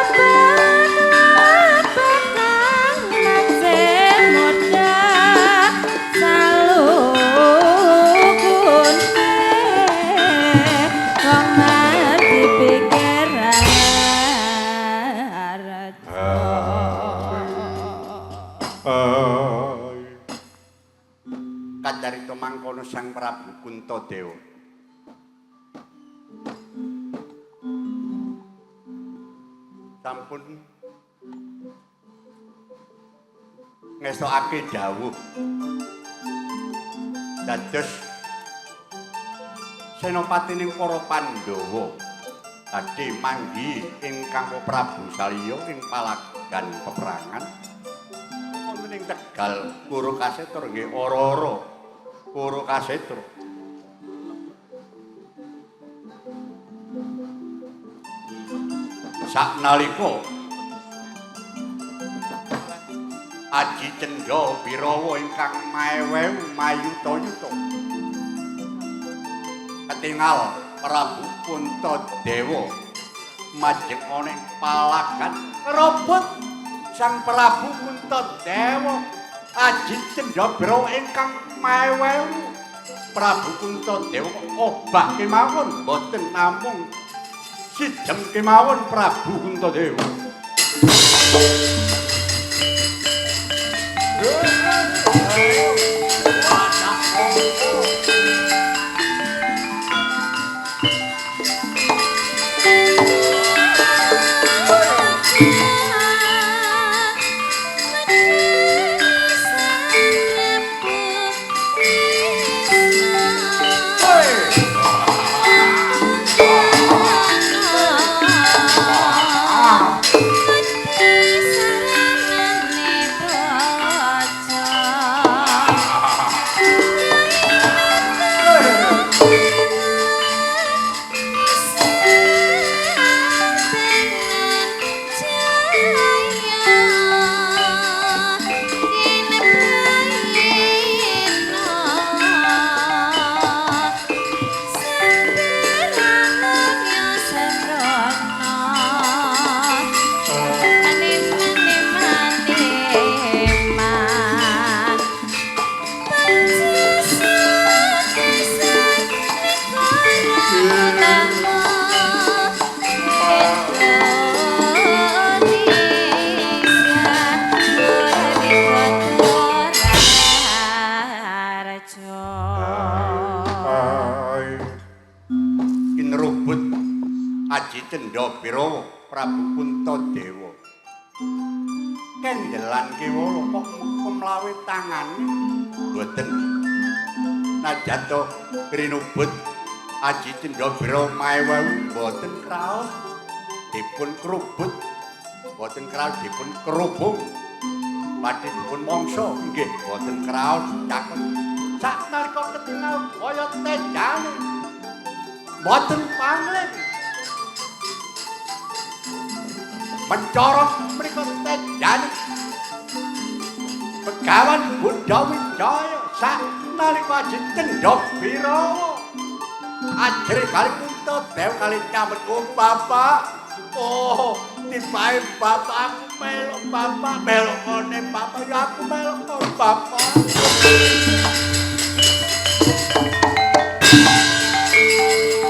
Lebak-lebak kang taksih muda salukune wong mati pikiran raja. Kacarita mangkono Sang Prabu Kuntadewa. Sampun ngesokake dawuh dados senopatining para Pandhawa badhe manggi ingkang Prabu Salya ing palagan peperangan wonten ing Tegal Kurukasetra nggih ora-ora Kurukasetra. Saknalika Aji Cendha Birawa ingkang maewew mayuta-yuta ketingal Prabu Puntadewa majeng ana ing palagan robot Sang Prabu Puntadewa Aji Cendha Birawa ingkang maewew Prabu Puntadewa obah kemawon boten namung sijem kemawon Prabu Puntadewa. Kinrubut Aji Cendha Birawa Prabu Puntadewa. Kendelan kewala kok kemlawe tangane boten. Najan to rinubut Aji Cendha Birawa maewew boten kraos dipun krubut, boten kraos dipun kerubung. Badhe dipun mangsa nggih boten kraos caket. Saknalika ketingal kaya tejane boten pangling. Mencorong mriku tejane Begawan Buddha Wijaya saknalika Aji Cendha Birawa ajrih kali Puntadewa kali nyambet, "Oh bapak, oh tibae bapak aku melok bapak, melok ngene bapak ya aku melok ngene bapak." Thank you.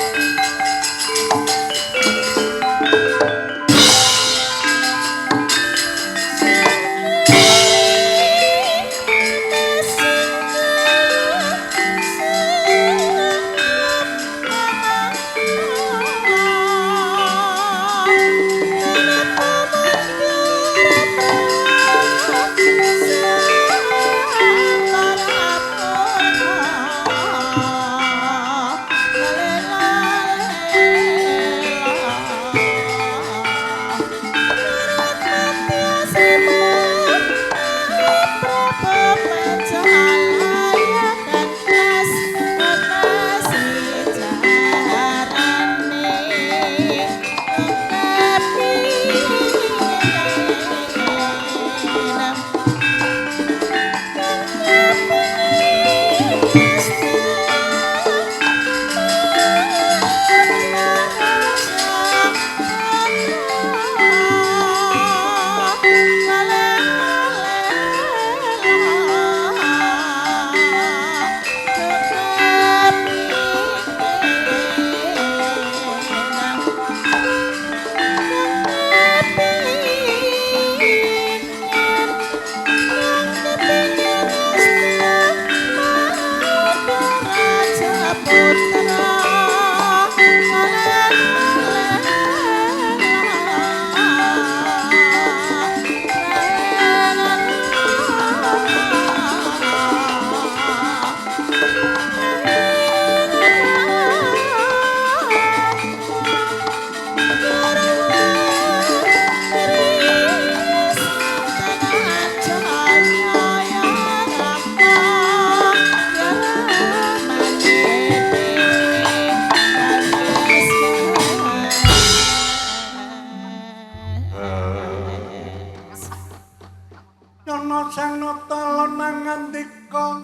Yono sang nata lan mangandika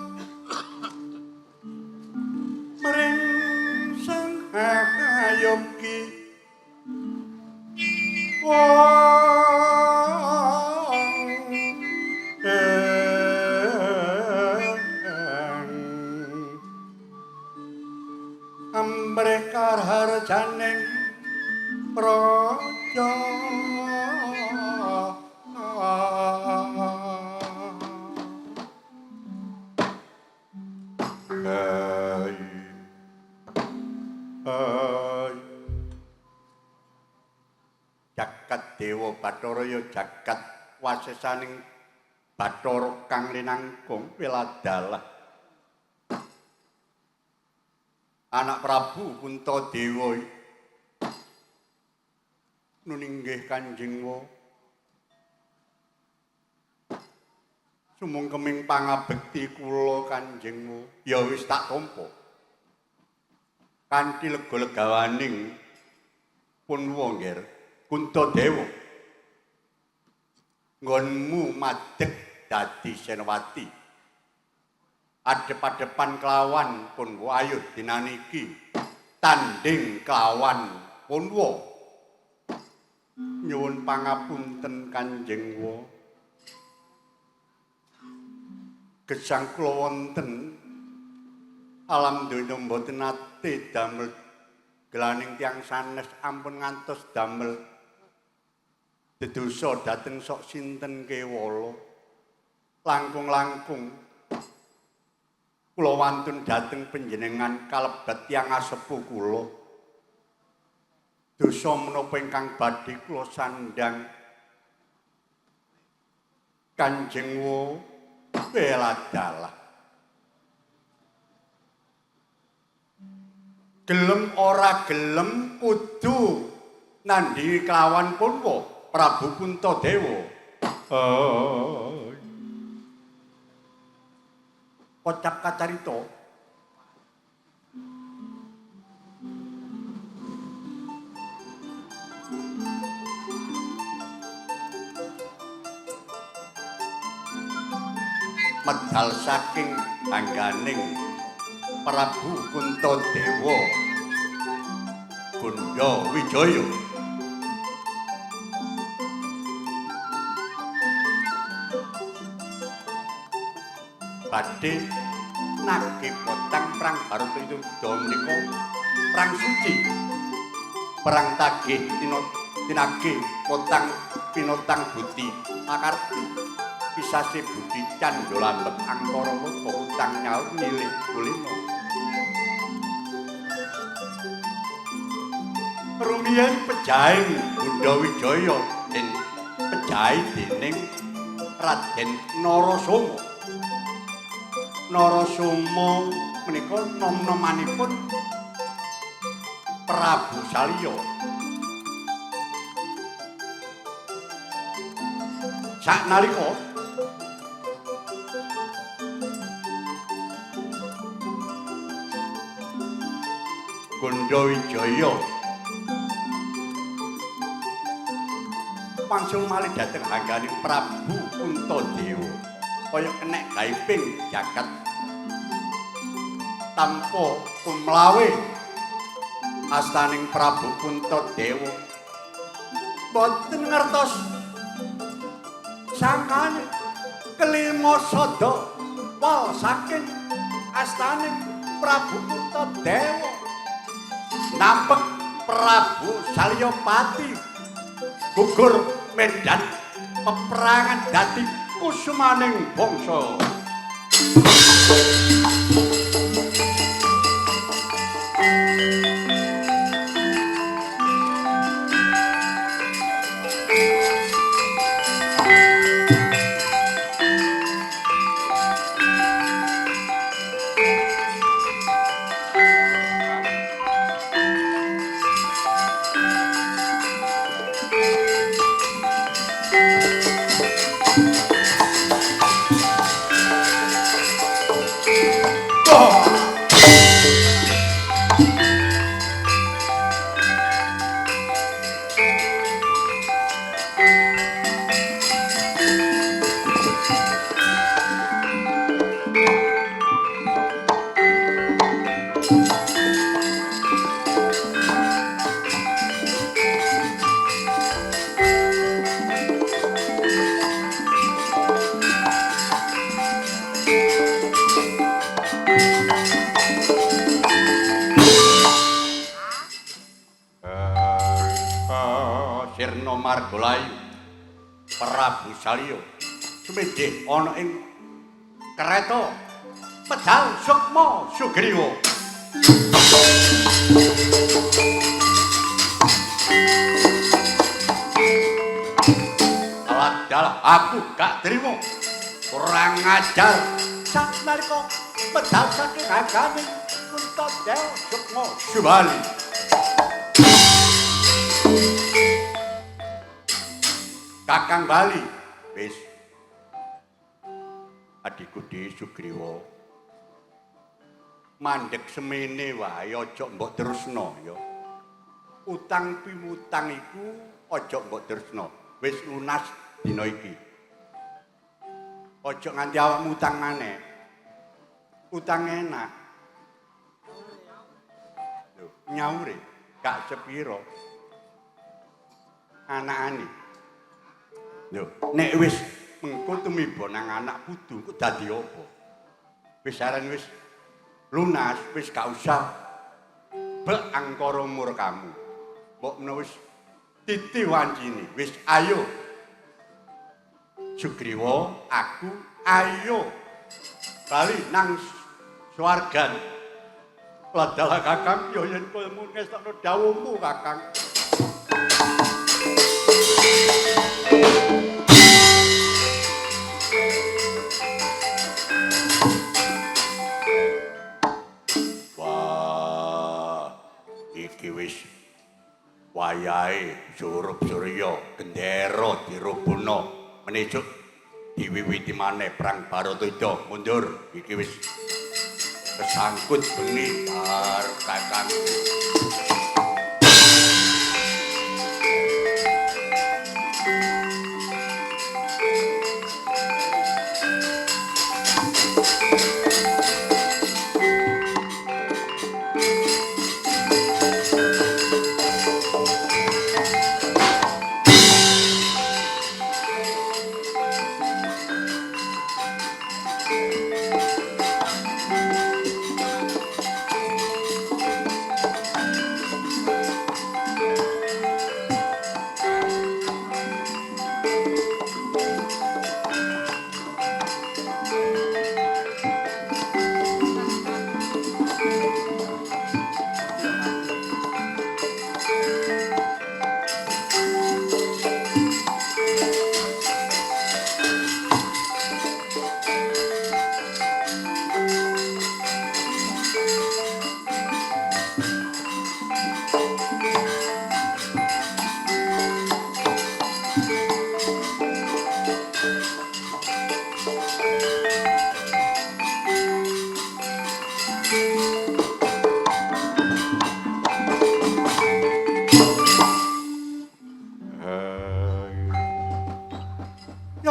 mring sang hayogi wong ambre karharjaning praja. Jagat Dewa Bathara ya jagat wasesaning Bathara kang linangkung wiladalah. Anak Prabu Puntadewa nuninggih Kanjeng Wa. Sumungkeming pangabekti kula Kanjeng Wa ya wis tak tampa. Kanthi lega-legawaning pun wongger Puntadewa nggonmu madeg dadi senopati adhep-adhepan kelawan Punwa ayo dinaniki tanding kelawan Punwa. Nyuwun pangapunten Kanjeng Wa, gesang kula wonten alam donya mboten nate damel gelaning tiyang sanes, ampun ngantos damel dedosa dhateng sok sinten kewala. Langkung-langkung kula wantun dhateng panjenengan kalebet tiyang asepuh kula. Dosa menapa ingkang badhe kula sandhang Kanjeng Wa? Weladalah. Gelem ora gelem kudu nandhingi kelawan Punwa Prabu Puntadewa. Kocap kacarita medal saking angganing Prabu Puntadewa Gundha Wijaya. Badhe nagih potang perang Bharatayuda menika perang suci, perang tagih tinagih potang pinotang budi pakarti kisase budi candha lambet angkara murka utang nyaur nilih kulino. Rumiyin pejahing Gundha Wijaya den pejahi dening Raden Narasoma. Narasoma menika nom-nomanipun Prabu Salya. Saknalika Gundha Wijaya langsung malih dhateng hangganing Prabu Puntadewa kaya kenek gaiping jagat tanpa kumlawe astaning Prabu Puntadewa. Boten ngertos sangkane kelima sada pol saking astaning Prabu Puntadewa. Nampek Prabu Salyapati gugur medan peperangan dadi kusumaning bangsa. Margalayu Prabu Salya sumedhih ana ing kereta medal Sukma Sugriwa. Alah, aku gak terima. Kurang ajar. Saknalika medal saking agane Puntadewa Sukma Subali. Kakang Bali, wis adikku Di Sugriwa. Mandek semene wae aja mbok terusno ya. Utang piwutang iku aja mbok terusno. Wis lunas dina iki. Aja nganti awakmu utang maneh. Utang enak. Lho, nyaure gak sepiro. Anakane. Lho, nek wis mengko tumiba nang anak putu kok dadi apa? Wis aran wis lunas, wis gak usah bek angkara murkamu. Mbok menawa wis titi wancine, wis ayo. Sugriwa, aku ayo bali nang swargan. Ladalah Kakang, ya yen kowe ngestokno dawuhmu Kakang. Wah, iki wis wayahe surup surya gendera dirubuhna menicuk diwiwiti maneh perang Baratayuda. Mundur iki wis kesangkut bengi bar Kakang.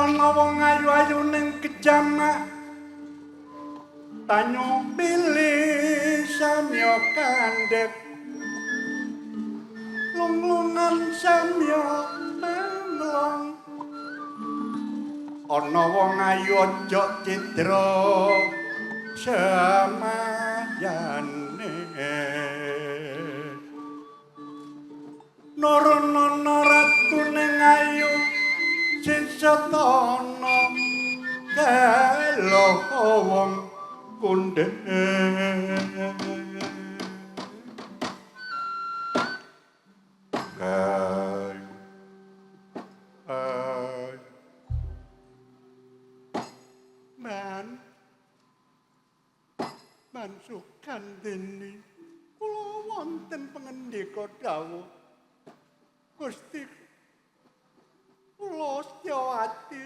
Ana wong ayu-ayu ning kejamak tanyo milih samya kandhek lunglungan samya menglong. Ana wong ayu aja cidra semayane nurunana ratune ayu sing setana kelo wong kundhe. Man Man Sukandini kula wonten pangendika dawuh Gusti kula Setyawati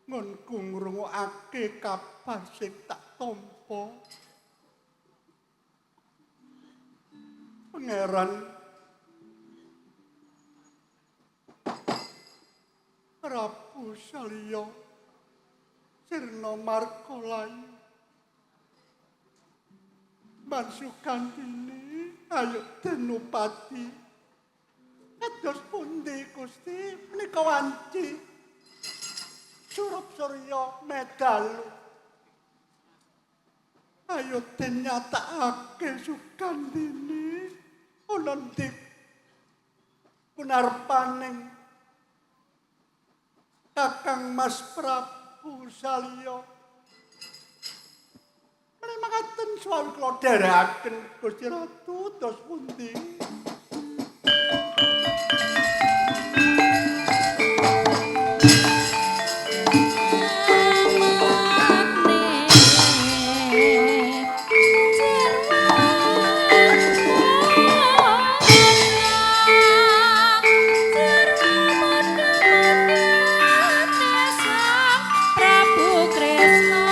ngonku ngrungokake kabar sing tak tampa. Pangeran Prabu Salya Sirna Margalayu Man Sukandini ayo Denupati. Kados pundi Gusti menika wanci surup surya medalu. Ayo den nyatakake Sukandini ana ndi Kunarpaning Kakang Mas Prabu Salya. Menawi makaten suwawi kula dherekaken Gusti Ratu dos pundi? Prabu Kresna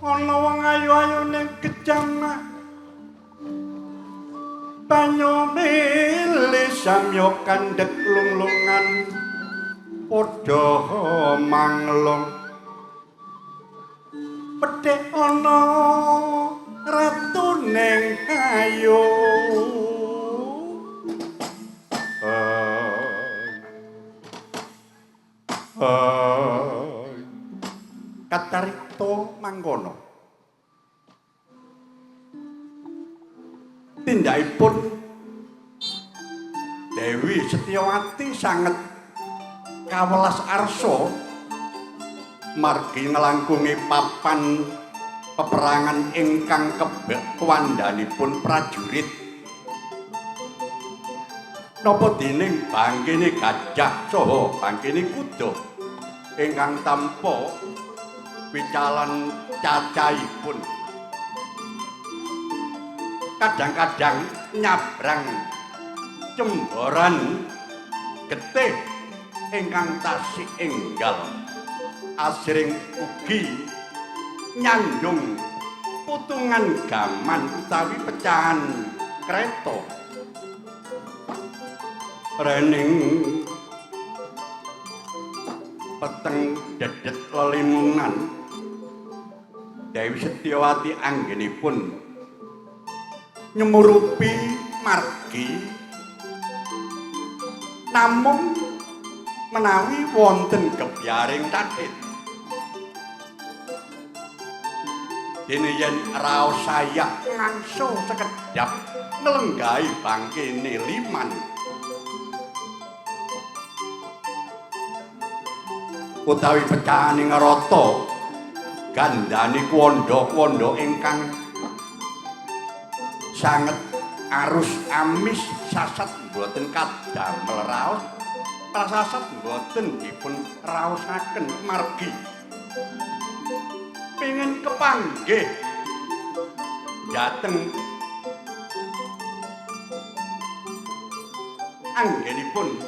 Ana wong ayu-ayu ning kejamah banyu mili samya kandhek lunglungan padha manglung pedhek ana ratu ning ayu. Katarikta mangkono tindakipun Dewi Setyawati sanget kawelas arsa margi nglangkungi papan peperangan ingkang kebek kuwandhanipun prajurit. Napa dening bangkene gajah saha bangkene kuda ingkang tampa picalan cacahipun. Kadang-kadang nyabrang cemboran getih ingkang tasih enggal asring ugi nyandung putungan gaman utawi pecahan kreta. Rening peteng dedet lelimunan Dewi Setyawati anggenipun nyemurupi margi namung menawi wonten gebyaring tathit. Dene yen raos sayak ngangsu sekedhap nglenggahi bangkene liman. Utawi pecahaning rata gandane kuwanda-kuwanda ingkang sanget arus amis sasat mboten kadamel raos, prasasat mboten dipun raosaken margi pengin kepanggih dhateng anggenipun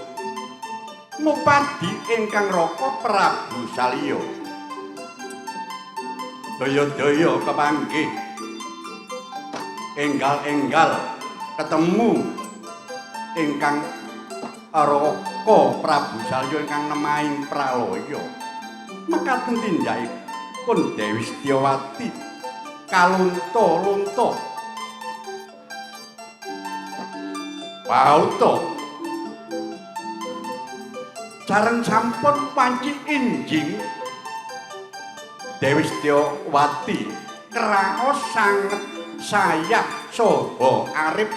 ngupadi ingkang raka Prabu Salya. Daya-daya kepanggih enggal-enggal ketemu ingkang raka Prabu Salya ingkang nemahing pralaya. Mekaten tindakipun Dewi Setyawati kalunta-lunta. Pauta Sareng sampun wanci injing Dewi Setyawati kraos sanget sayah saha arif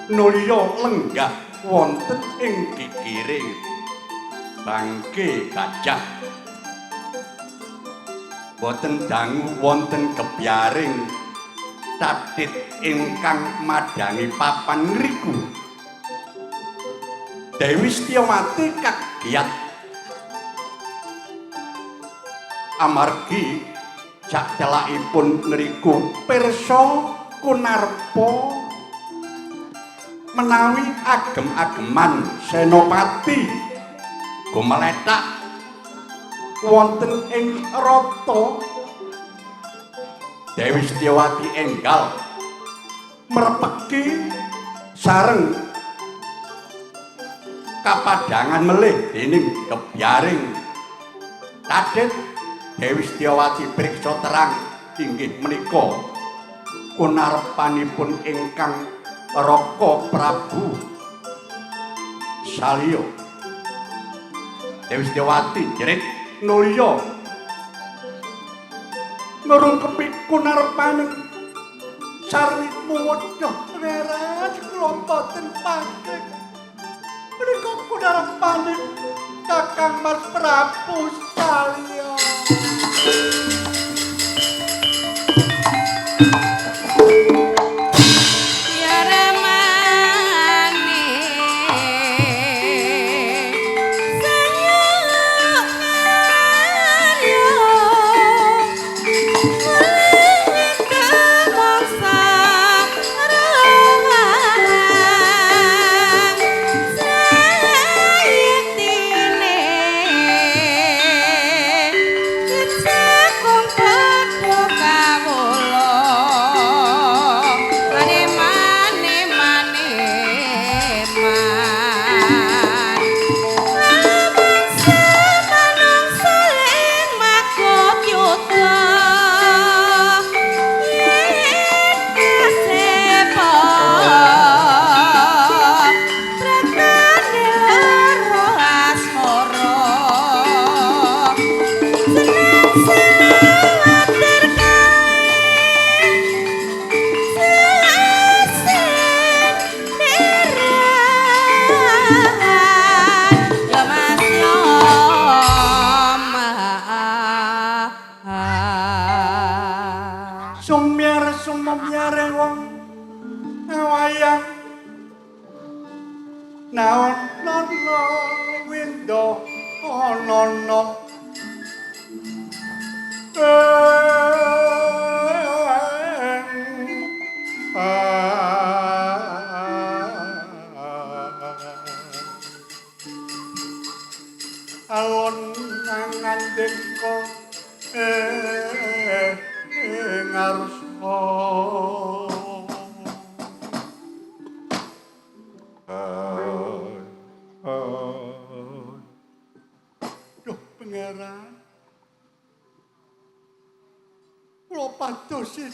nulya lenggah wonten ing gigiring bangke gajah. Boten dangu wonten gebyaring tatit ingkang madhangi papan ngriku. Dewi Setyawati kagiat amargi sacelakipun ngriku pirsa kunarpa menawi agem-ageman senopati gumlethak wonten ing rata. Dewi Setyawati enggal merpeki sareng kapadhangan melih dening gebyaring tatit. Dewi Setyawati priksa terang inggih menika kunarpanipun ingkang Raka Prabu Salya. Dewi Setyawati jerit nulya ngrungkepi kunarpaning sarwi muwedhah weras kula boten pangkeng menika kunarpaning Kakang Mas Prabu Salya.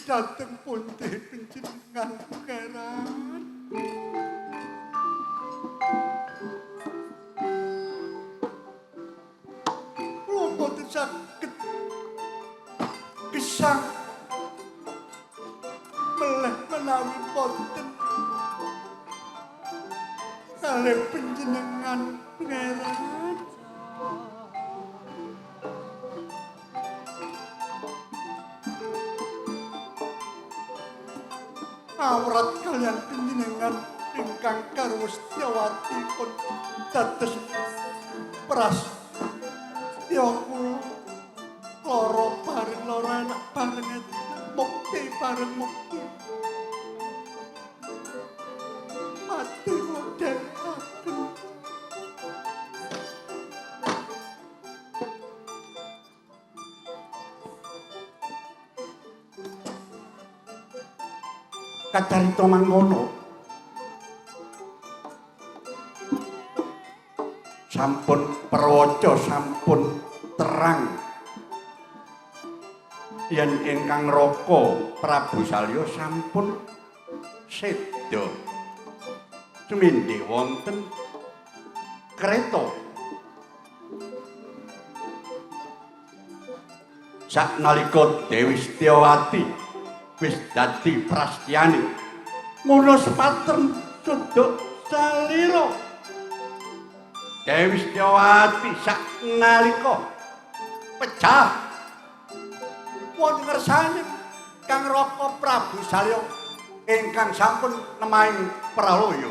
Dateng pundi panjenengan Pangeran? Kula boten saged gesang meleh menawi boten kalih panjenengan Pangeran. Awrat kalian panjenengan ingkang garwa Setyawati pun dados pras ya kula lara bareng lara enak bareng mukti bareng mukti mati modhelaken. Kacarita mangkono sampun prawaca sampun terang yen ingkang Raka Prabu Salya sampun seda sumindih wonten Kreta. Saknalika Dewi Setyawati wis dadi prastyane, ngono sepaten suduk salira. Dewi Setyawati saknalika pecah wonten ngersane Kang Raka Prabu Salya ingkang sampun nemaing pralaya.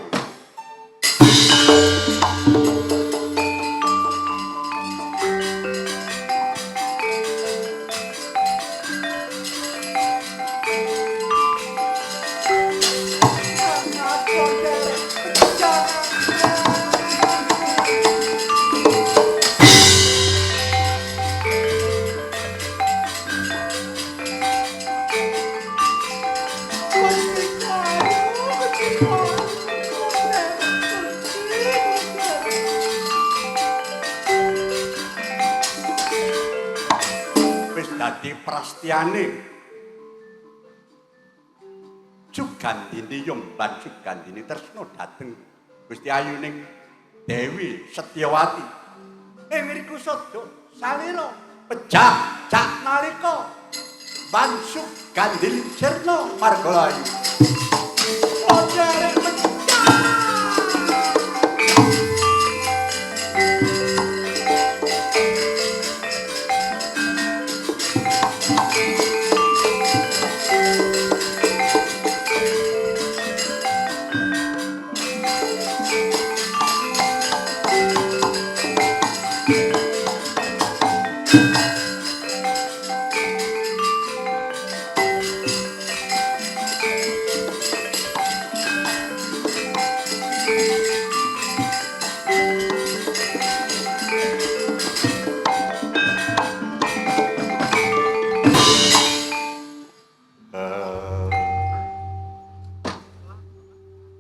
Wis dadi prastyane Sugandini yomban Sugandini tresna dhateng Gusti Ayuning Dewi Setyawati. Ing ngriku sada salira pejah cak nalika ban Sugandini sirna margalayu. Ojarek pecah.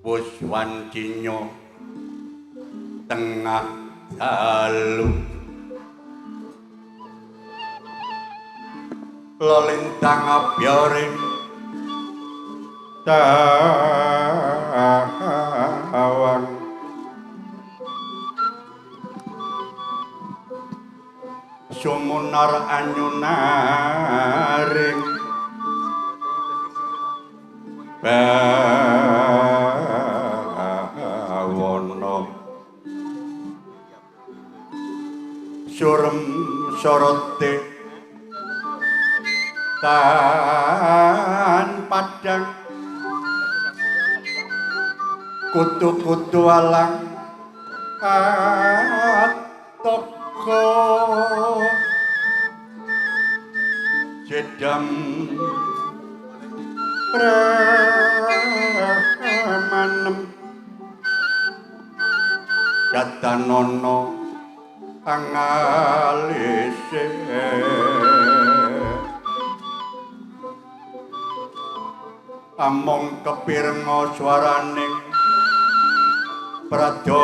Wus wancinya tengah dalu lelintang abyare tawang sumunar anyunaring bawana surem sorote tan padang kutu-kutu alang atoko jedam pramanem jatanono angalise among kepirenga swaraning pradangga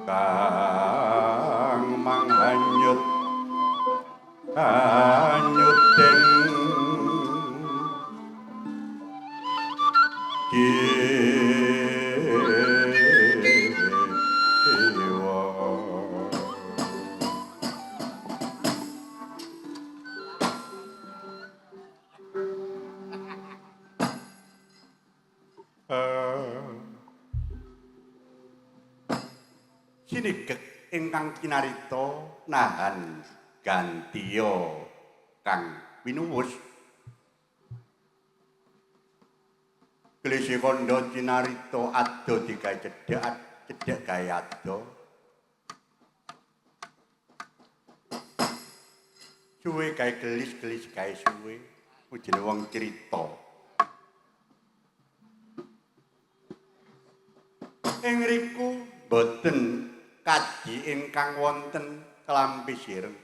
kang manghanyut hanyuting jiwa. Sinigek ingkang kinarita nahan gantiya kang winuwus. Klise kandha cinarita ado digawe cedhek, cedhek gawe ado. Suwe gawe gelis, gelis gawe suwe. Ujene wong crita. Ing riku boten kaji ingkang wonten kelampi sireng.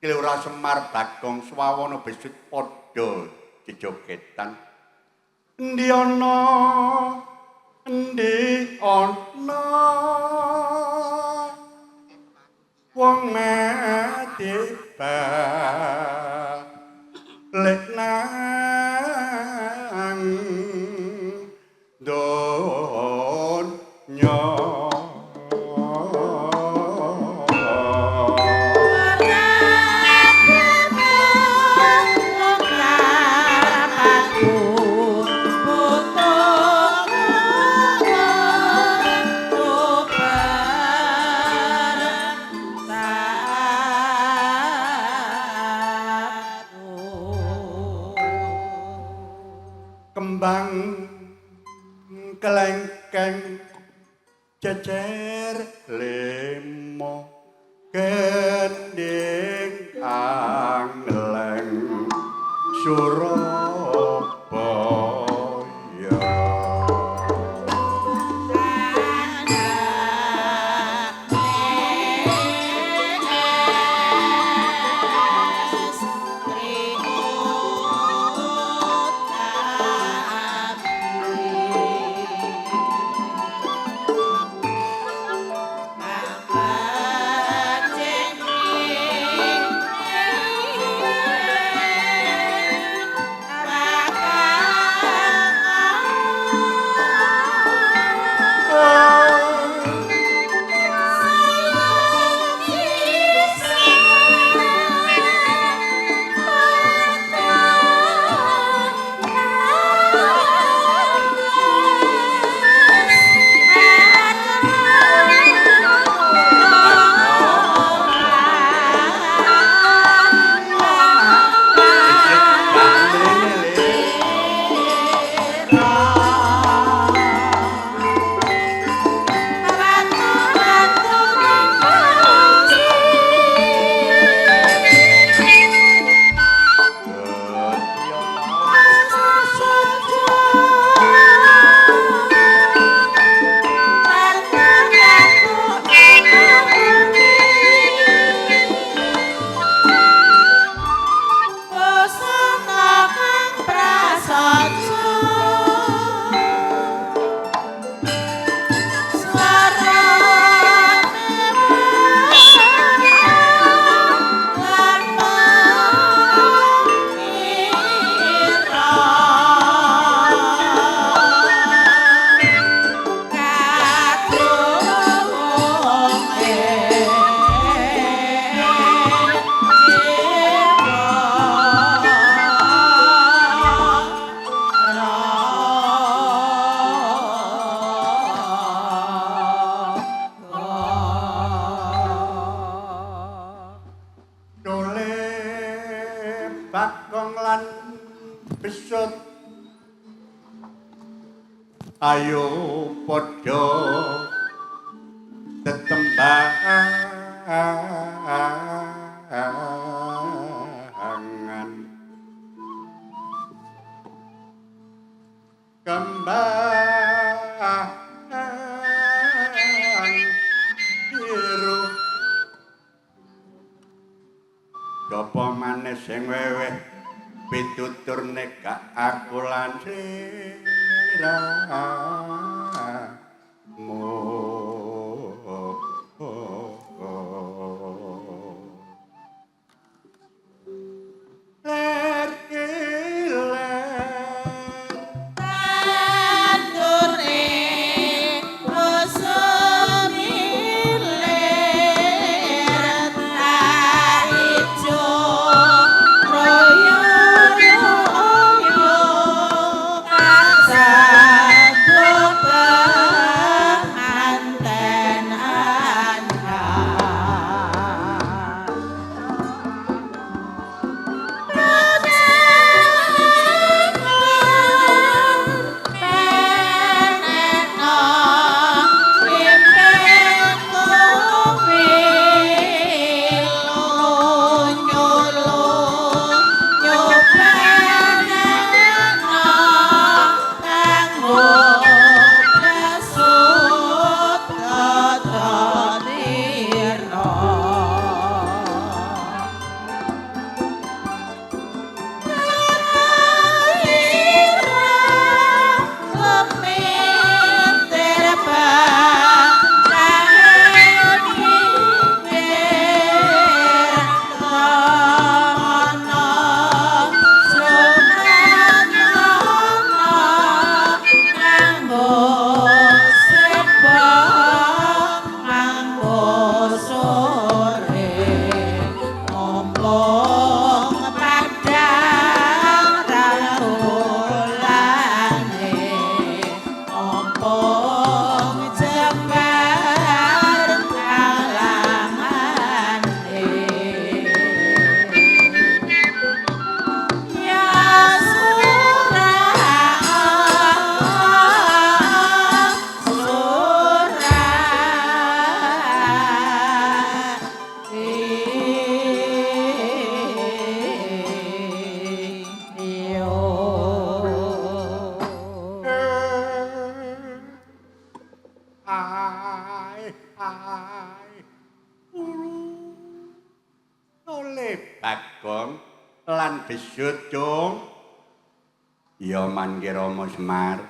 Kelurahan Semar Bagong Swawana besut padha jejogetan. Endi ana? Endi ana? Wong mati balik nang Kembang kelengkeng cecer limo gending angleng Surabaya. Dole Bagong lan Besut, ayo padha tetembangan kembang biru. Sapa maneh sing weweh pitutur nek gak aku lan sliramu? Ler iler. Tandure musumilir ta ijo royo royo tak sabuk. besut, Cung. Iya mangke Rama Semar.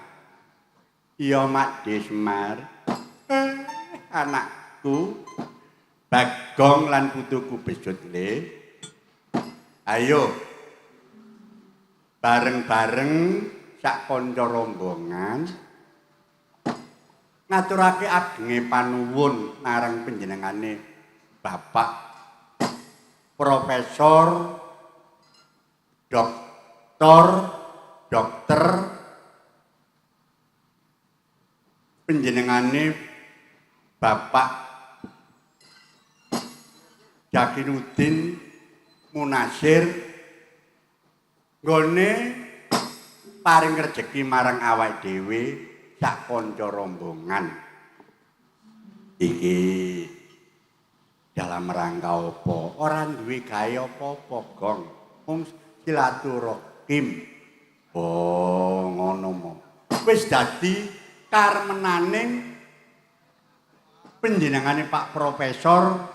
Iya Makde Semar. Anakku Bagong lan putuku besut le. Ayo bareng-bareng sak kanca rombongan ngaturake agenge panuwun marang panjenengane Bapak Profesor Doktor Dokter panjenengane Bapak Jakinuddin Munasir nggone paring rejeki marang awake dhewe sak kanca rombongan. Iki dalam rangka apa? Ora duwe gawe apa-apa, Gong. Mung silaturahim. Oh, ngono mo. Wis dadi karmenaning panjenengane Pak Profesor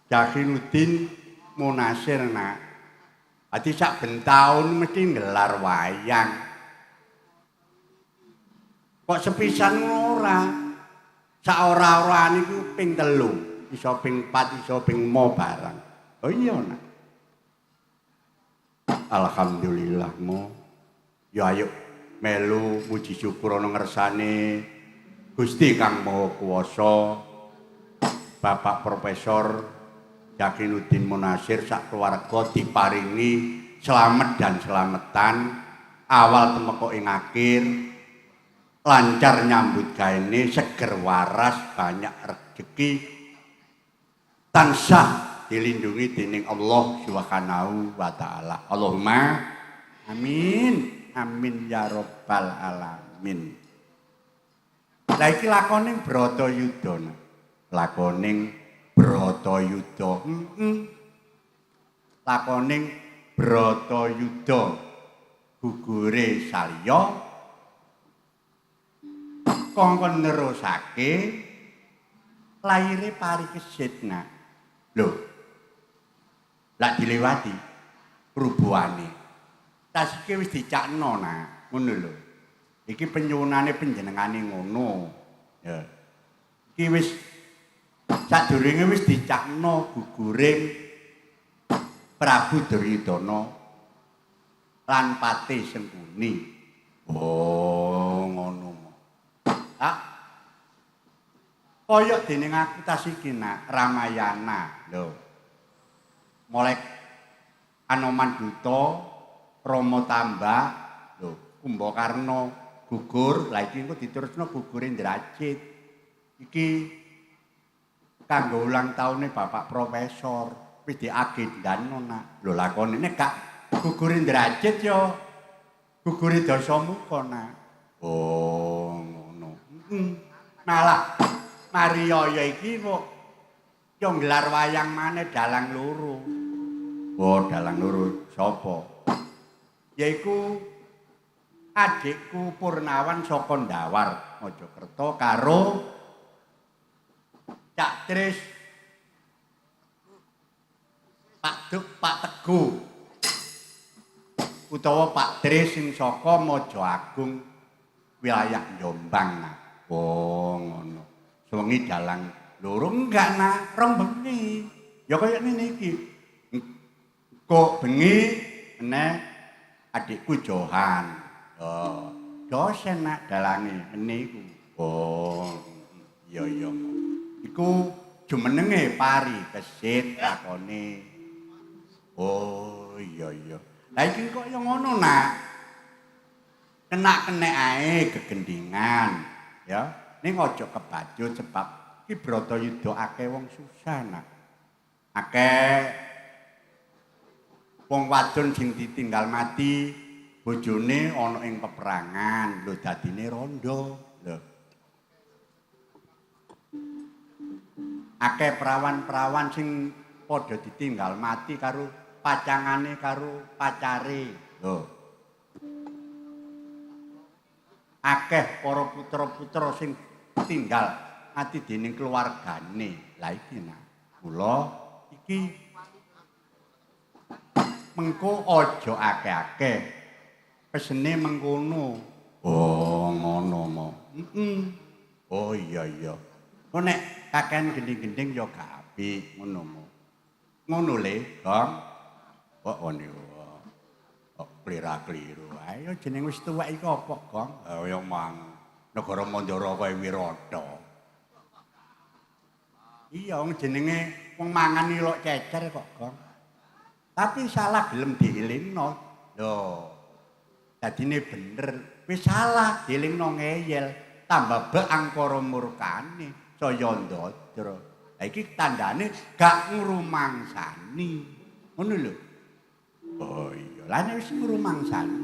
Jakinuddin Munasir nak. Adi sak ben taun mesti nggelar wayang. Kok sepisan ora? Sak ora-orane iku ping 3, iso ping 4, iso ping 5 barang. Oh iya nak. Alhamdulillah mo. Ya ayo melu muji syukur ana ngersane Gusti Kang Maha Kuwasa. Bapak Profesor Jakinuddin Munasir sak keluarga diparingi slamet dan slametan awal temeka ing akhir, lancar nyambut gaene, seger waras, banyak rezeki, tansah dilindungi dening Allah Subhanahu wa taala. Allahumma amin. Amin ya rabbal alamin. Lah iki lakoning Bratayuda. Lakoning Bratayuda. Heeh. Lakoning Bratayuda gugure Salya kongkon nerusake laire Parikesit nak. Lho. Lak dilewati rubuhane. Tas iki wis dicakno nak, ngono lho. Iki penyuwunane panjenengane ngono. Ya. Iki wis sadurunge wis dicakno guguring Prabu Duryudana lan Patih Sengkuni. Oh, ngono. Ah. Kaya dening aku tas iki nak Ramayana. Lho. Mulai Anoman Duta, Rama Tambak, lho, Kumbakarna gugur, lah iki engko diterusno gugure Indrajit. Iki kanggo ulang taune Bapak Profesor, wis diagendano nak. Lho lakone nek gak gugure Indrajit ya gugure Dasamuka nak. Oh, ngono. Malah Mariyaya iki kok yo nggelar wayang maneh dalang loro. Oh, dalang loro sapa? Yaiku adikku Purnawan saka Ndawar, Mojokerto karo Cak Tris Pak Duk Pak Teguh utawa Pak Tris sing saka Mojo Agung wilayah Jombang nak. Oh, ngono. Sewengi dalang loro enggak nak, rong bengi. Ya kaya ngene iki. Kok bengi meneh adikku Johan. Oh, dosen nak dalange ngene iku. Oh, iya iya. Iku jumenenge pari kesit lakone. Oh, iya iya. Lah iki kok ya ngono nak. Kenak-kenek ae gegendingan, ya. Ning aja kebacut sebab iki Bratayuda akeh wong susah nak. Akeh wong wadon sing ditinggal mati bojone ana ing peperangan, lho dadine rondo. Lho. Akeh perawan-perawan sing padha ditinggal mati karo pacangane karo pacare. Lho. Akeh para putra-putra sing tinggal mati dening keluargane. Lah iki nak, kula iki Mengko aja akeh-akeh. Pesene mengkono. Oh, ngono mo. Heeh. Oh iya iya. Kok nek kakean gending-gending ya gak apik ngono mo. Ngono le, Gong. Kok ngene. Kok klira-kliru. Ayo jeneng wis tuwek iku apa, Gong? Ya mang negara Mandara kaya Wirata. Iya, wong jenenge wong mangan ilok cecer kok, Gong. Tapi salah gelem dielingno. Lho. Dadine bener, wis salah dielingno ngeyel, tambah bek angkara murkane, saya ndadra. Lah iki tandane gak ngrumangsani. Ngono lho. Oh iya, lah nek wis ngrumangsani.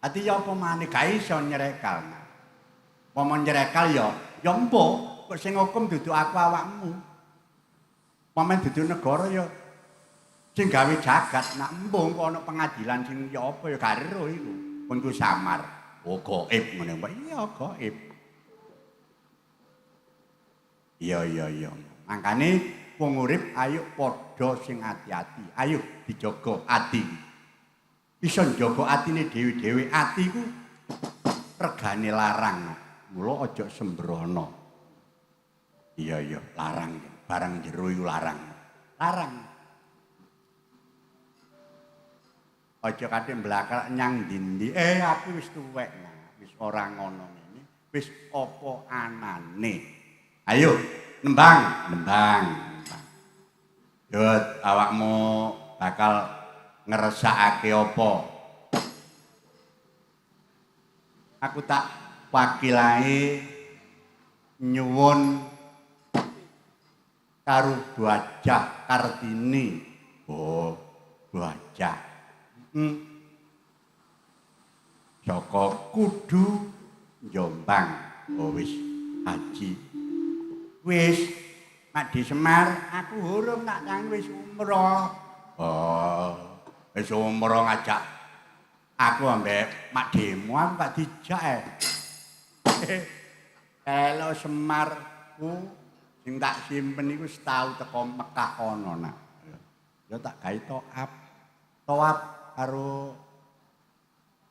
Ati ya apa maneh gak iso nyerekal. Momo nyerekal ya, ya empo, kok sing hukum dudu aku awakmu. Momen dudu negara ya sing gawe jagat, nak empo kok ana pengadilan sing ya apa ya gak ero iku. Pun ku samar. Oh gaib ngene wae. Iya gaib. Iya iya iya. Mangkane wong urip ayo padha sing ati-ati. Ayo dijaga ati. Iso njaga atine dhewe-dhewe. Ati ku regane larang. Mula aja sembrono. Iya iya, larang. Barang jero iku larang. Larang. Aja kate mblakak nyang ndi-ndi. Aku wis tuwek nah, wis ora ngono ngene. Wis apa anane. Ayo nembang, nembang, nembang. Yut, awakmu bakal ngeresakake apa? Aku tak wakilae nyuwun karo Bu Hajah Kartini. Oh, Bu Hajah. Saka Kudu Jombang. Oh wis haji. Wis Mak Di Semar, aku hurung nak nang wis umroh. Oh, wis umroh ngajak aku ambek Mak Demo aku gak dijak. Elok Semarku sing tak simpen iku setau teko Mekah kono nak. Ya tak gawe toap. Toap karo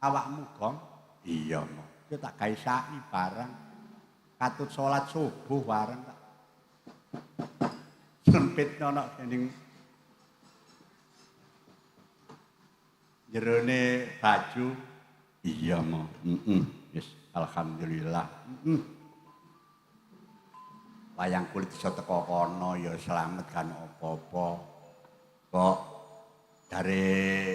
awakmu, Gong. Iya, mo. Ya tak gawe sa'i barang. Katut salat subuh bareng tak. Sempit ono ning jerone baju. Iya, mo. Heeh. Wis alhamdulillah. Heeh. Wayang kulit iso teko kono ya slamet kan apa-apa. Kok dari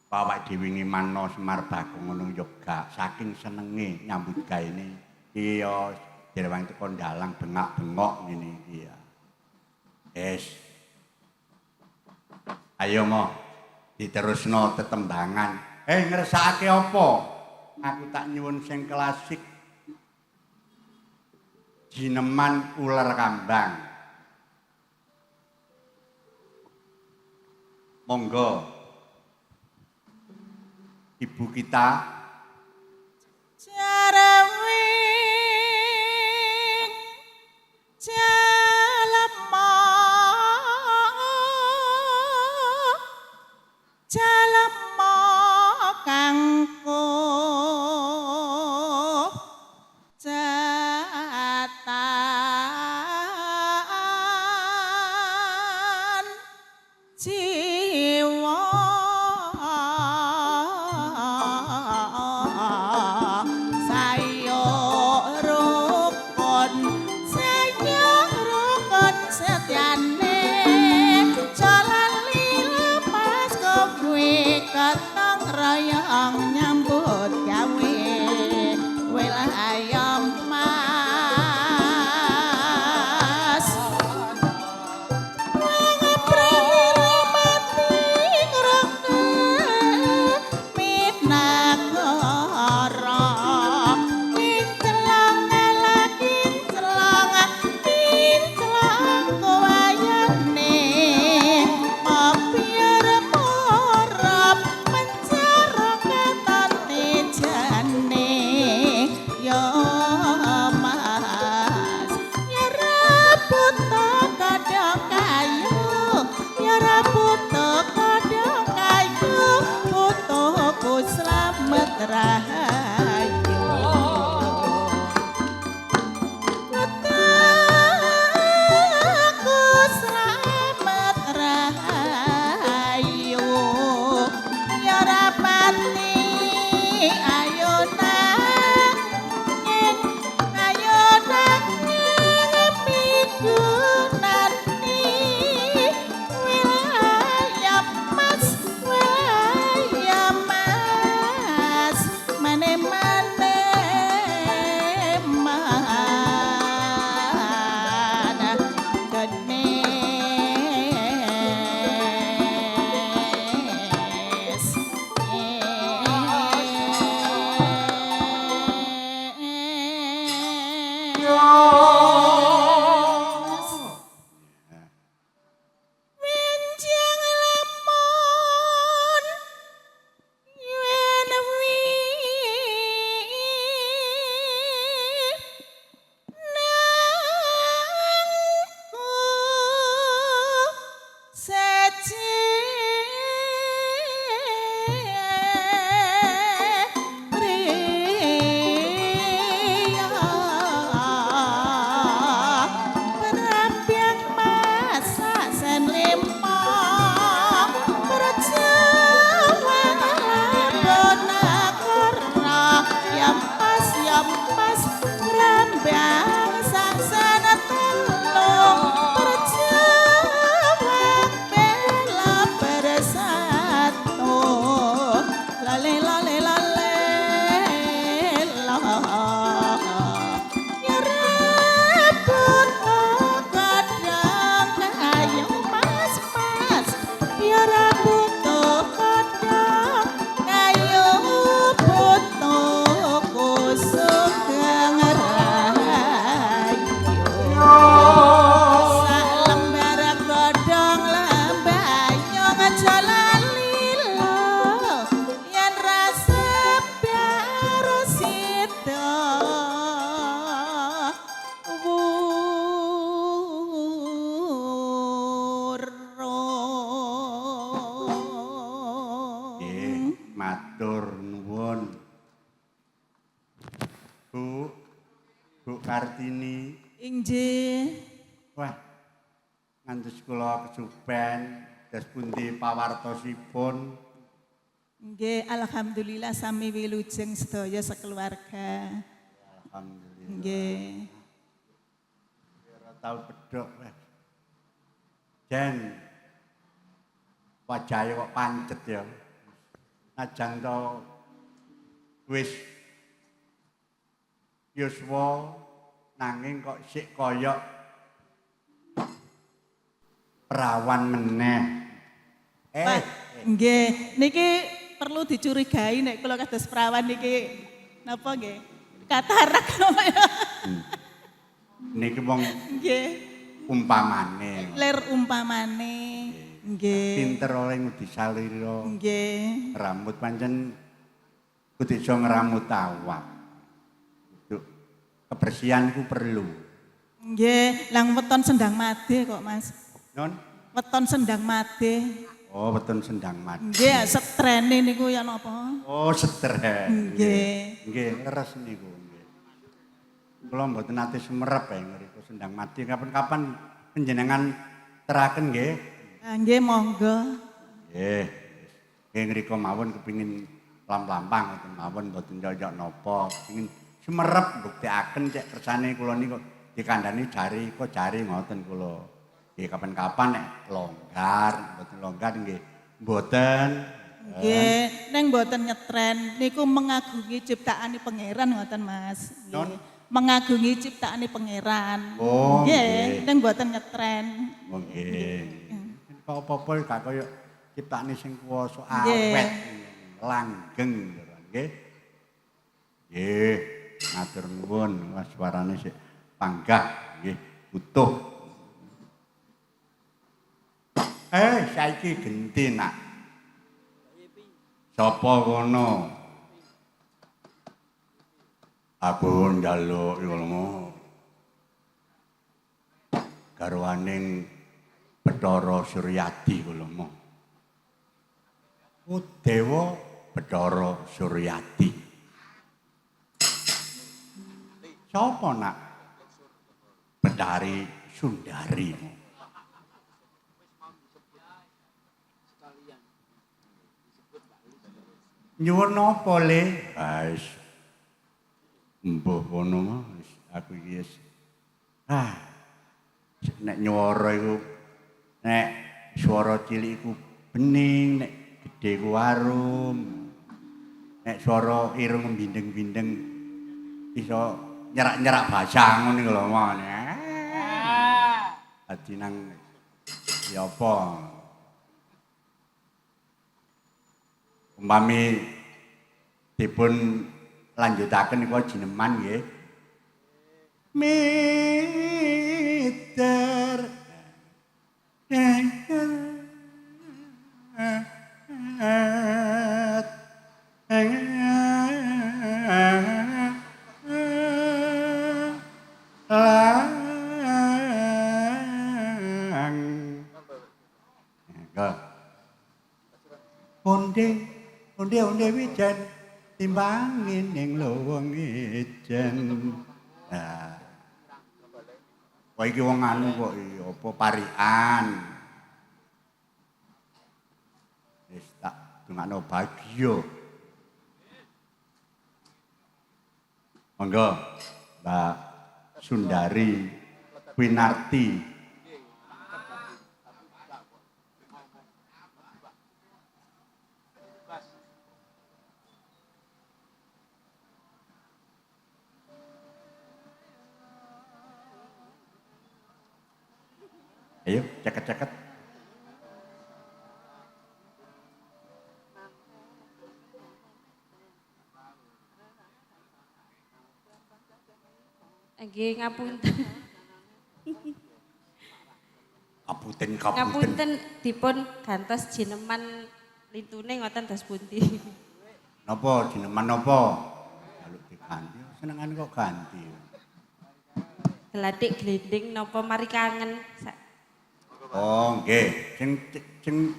awak dhewe ngimanno Semar Bagong ngono ya gak saking senenge nyambut gaene iki ya direwang teko ndalang bengak-bengok ngene iki ya. Es. Ayo mo diterusno tetembangan. Ngersakake apa? Aku tak nyuwun sing klasik. Jineman ular kambang. Monggo. Ibu kita Jarewing jalema jalema kangko jatan jiwa. Matur nuwun. Bu, Bu Kartini. Inggih. Wah, ngantos kula kesupen, dos pundi pawartosipun? Nggih, alhamdulillah sami wilujeng sedaya sekeluarga. Alhamdulillah. Nggih. Ora tau bedhok weh. Jen wajahe kok pancet ya. Najan to wis yuswa nanging kok sik kaya perawan meneh. Pak, nggih, niki perlu dicurigai nek kula kados perawan niki napa nggih? Katarak napa ya? Niki wong Nggih. umpamane. Lir umpamane. Nggih. Pinter oleh ngudi salira. Nggih. Rambut pancen kudu iso ngramut awak. Kudu kebersihan iku perlu. Nggih, lang weton sendang made kok, Mas. Non? Weton sendang made. Oh, weton sendang made. Nggih, setrene niku ya napa? Oh, setrek. Nggih. Nggih, leres niku nggih. Kula mboten nate sumerep ya ngriku sendang mati. Kapan-kapan panjenengan teraken nggih. Ah, nggih, monggo. Nggih. Nggih ngriko mawon kepingin lam-lampang ngoten mawon mboten yoyok napa. Kepingin sumerep mbuktekaken cek kersane kula niku dikandhani jari kok jari ngoten kula. Nggih kapan-kapan nek longgar, mboten longgar nggih mboten. Nggih, neng mboten nyetren niku mengagungi ciptaane Pangeran ngoten, Mas. Non? Nggih. Mengagungi ciptaane Pangeran. Oh, nggih, nggih. neng mboten nyetren. Oh nggih. Kok apa-apa gak kaya ciptane sing kuwasa Nggih. awet, langgeng nggih. Nggih, matur nuwun, wah suarane sik panggah nggih, utuh. Saiki genti nak. Sapa kono? Aku njaluk ilmu. Garwaning Bathara Suryadi kula mo. Oh, Dewa Bathara Suryadi. Sapa nak? Bethari Sundari. Nyuwun napa le? Ah wis. Mbuh kono mah wis aku iki wis. Ah. Nek nyuwara iku nek swara cilik iku bening, nek gedhe iku arum. Nek swara irung bindeng-bindeng iso nyerak-nyerak bahasa ngono iku lho mon. Dadi nang ya apa? Umpami dipun lanjutaken niku jineman nggih. Miter lang. Onde onde onde wijen timbangin ning lowong ijen. Nah. Kok iki wong anu kok apa parikan. Wis tak dongakno bagya. Monggo Mbak Sundari Winarti. Ayo, ceket-ceket. Nggih, ngapunten. Kapunten, kapunten. Ngapunten dipun gantos jineman lintune ngoten dos pundi. Napa jineman napa? Jaluk diganti, senengane kok ganti. Gladik glinding napa mari kangen. Oh, nggih. Sing sing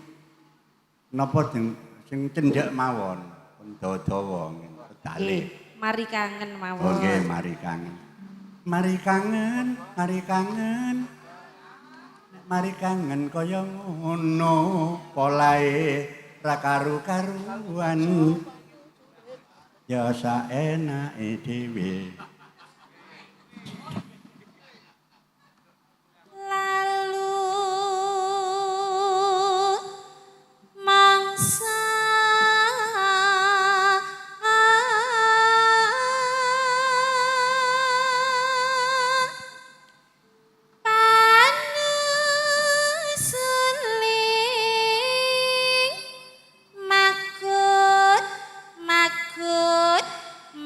napa sing cendhek mawon. Pun dawa-dawa pedale. Nggih, mari kangen mawon. Oh nggih, mari kangen. Mari kangen, mari kangen. Nek mari kangen kaya ngono, polahe ra karu-karuan. Ya saenake dhewe. Lalu mangsa panusuling makut makut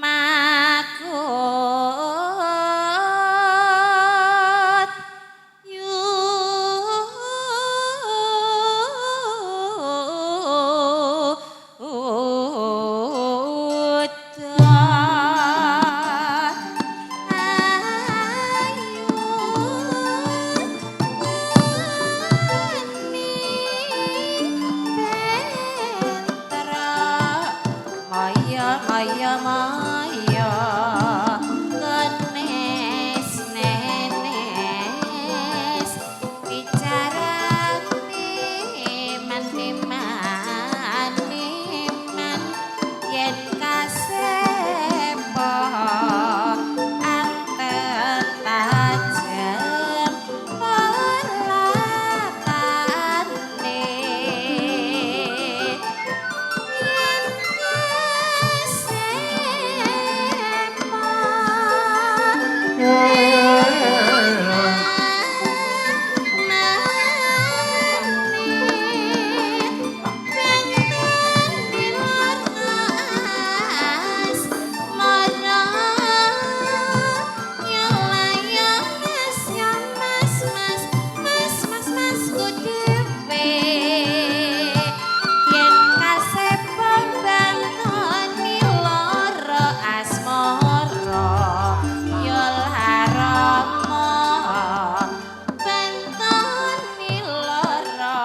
makut yuda ayu bentra maya maya maya kenes nenes bicarane man man yen kasepo anten tajem polatane yen kasepo Bentoni lara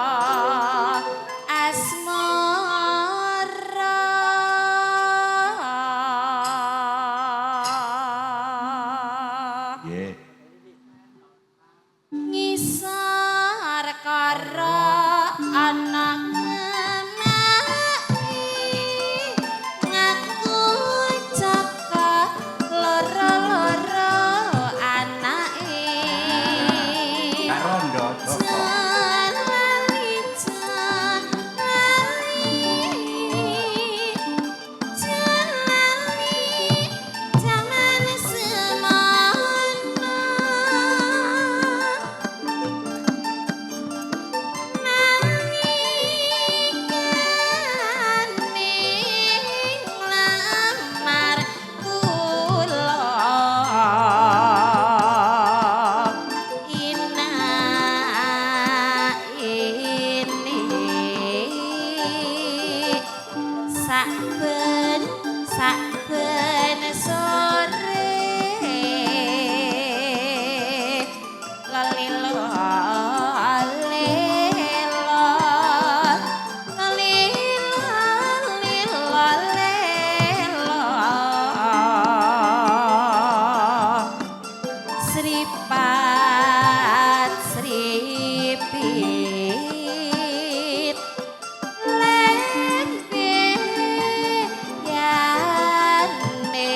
asmara. Nggih. Ngisor kara ana ngenaki ngaku caka loro-loro anake. Kak Rondo Joko. Jan lali, jan lali, jan lali, jaman semono. Nalikane nglamar kula ina ini saben saben sore lelilo lelo lelilo lelo Sripat sripit lembe yane.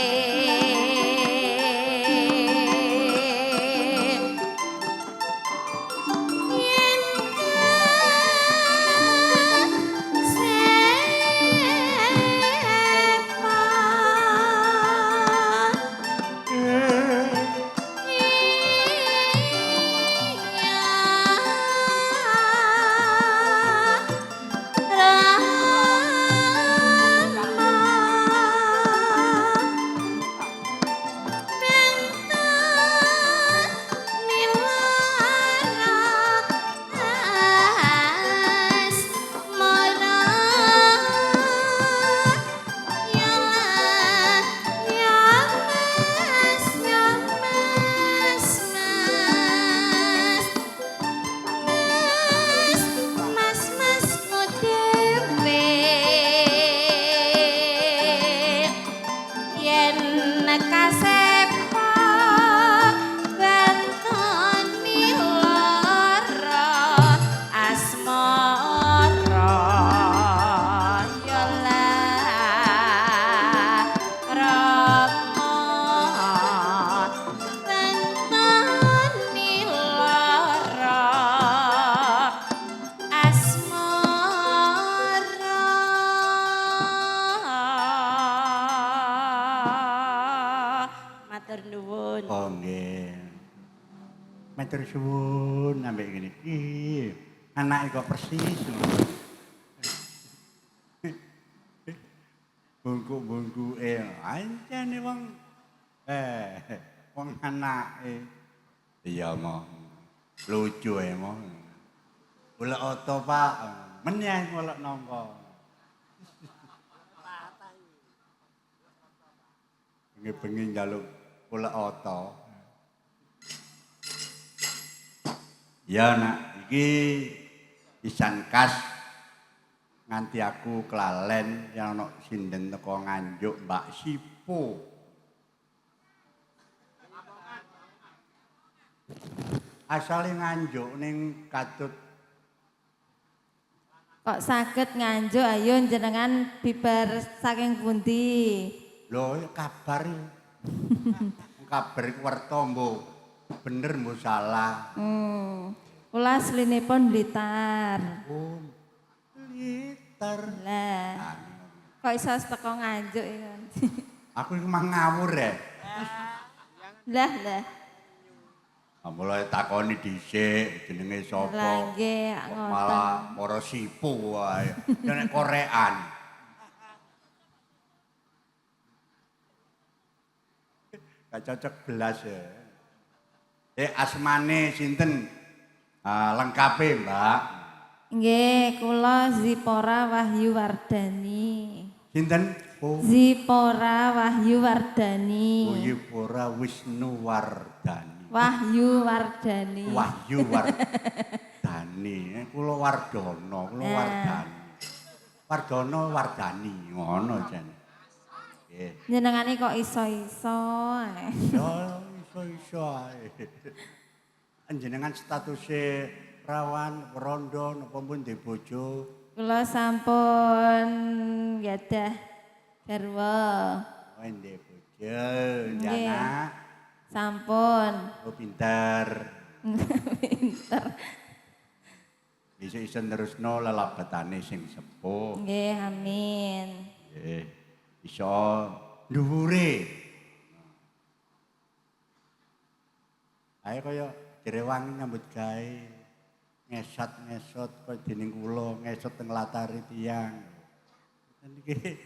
Matur suwun ambek ngene. Ih, anake kok persis. Bungkuk-bungkuke ancene wong wong anake. Iya mo. Lucu e mo. Ulek oto, Pak. Menyang ulek nangka. Bengi-bengi njaluk ulek oto. Ya nak, iki pisan kas nganti aku kelalen yang ana sinden teko Nganjuk Mbak Sipo. Asale Nganjuk ning katut. Kok saged Nganjuk ayo jenengan bibar saking pundi? Lho kabar. Kabar iku werta mbo. Bener mbo salah. Kula aslinipun Blitar. Oh, Blitar. Lah. Kok iso teko Nganjuk iki? Aku iku mah ngawur ya. Lah, lah. Mulai takoni dhisik jenenge sapa. Lah nggih, ngoten. Malah para sipu wae. Ya nek korean. Gak cocok belas ya. Asmane sinten? Lengkape, Mbak. Nggih, kula Zipora Wahyu Wardani. Sinten? Oh. Zipora Wahyu Wardani. Zipora Wisnu Wardani. Wahyu Wardani. Wahyu Wardani. Kula Wardono, kula Wardani. Wardono Wardani ngono jane. Nggih. Jenengane kok iso-iso. Ya iso-iso ae. Jenengan statuse rawan, rondo napa pun ndek bojo? Kula sampun gadah garwa. Oh, ndek bojo, ndek anak. Sampun. Oh, pinter. Pinter. Iso-iso nerusno lelabetane sing sepuh. Nggih, amin. Nggih. Iso dhuwure. Ae kaya direwangi nyambut gawe. Ngesot-ngesot kaya dening kula, ngesot teng latare tiyang. Niki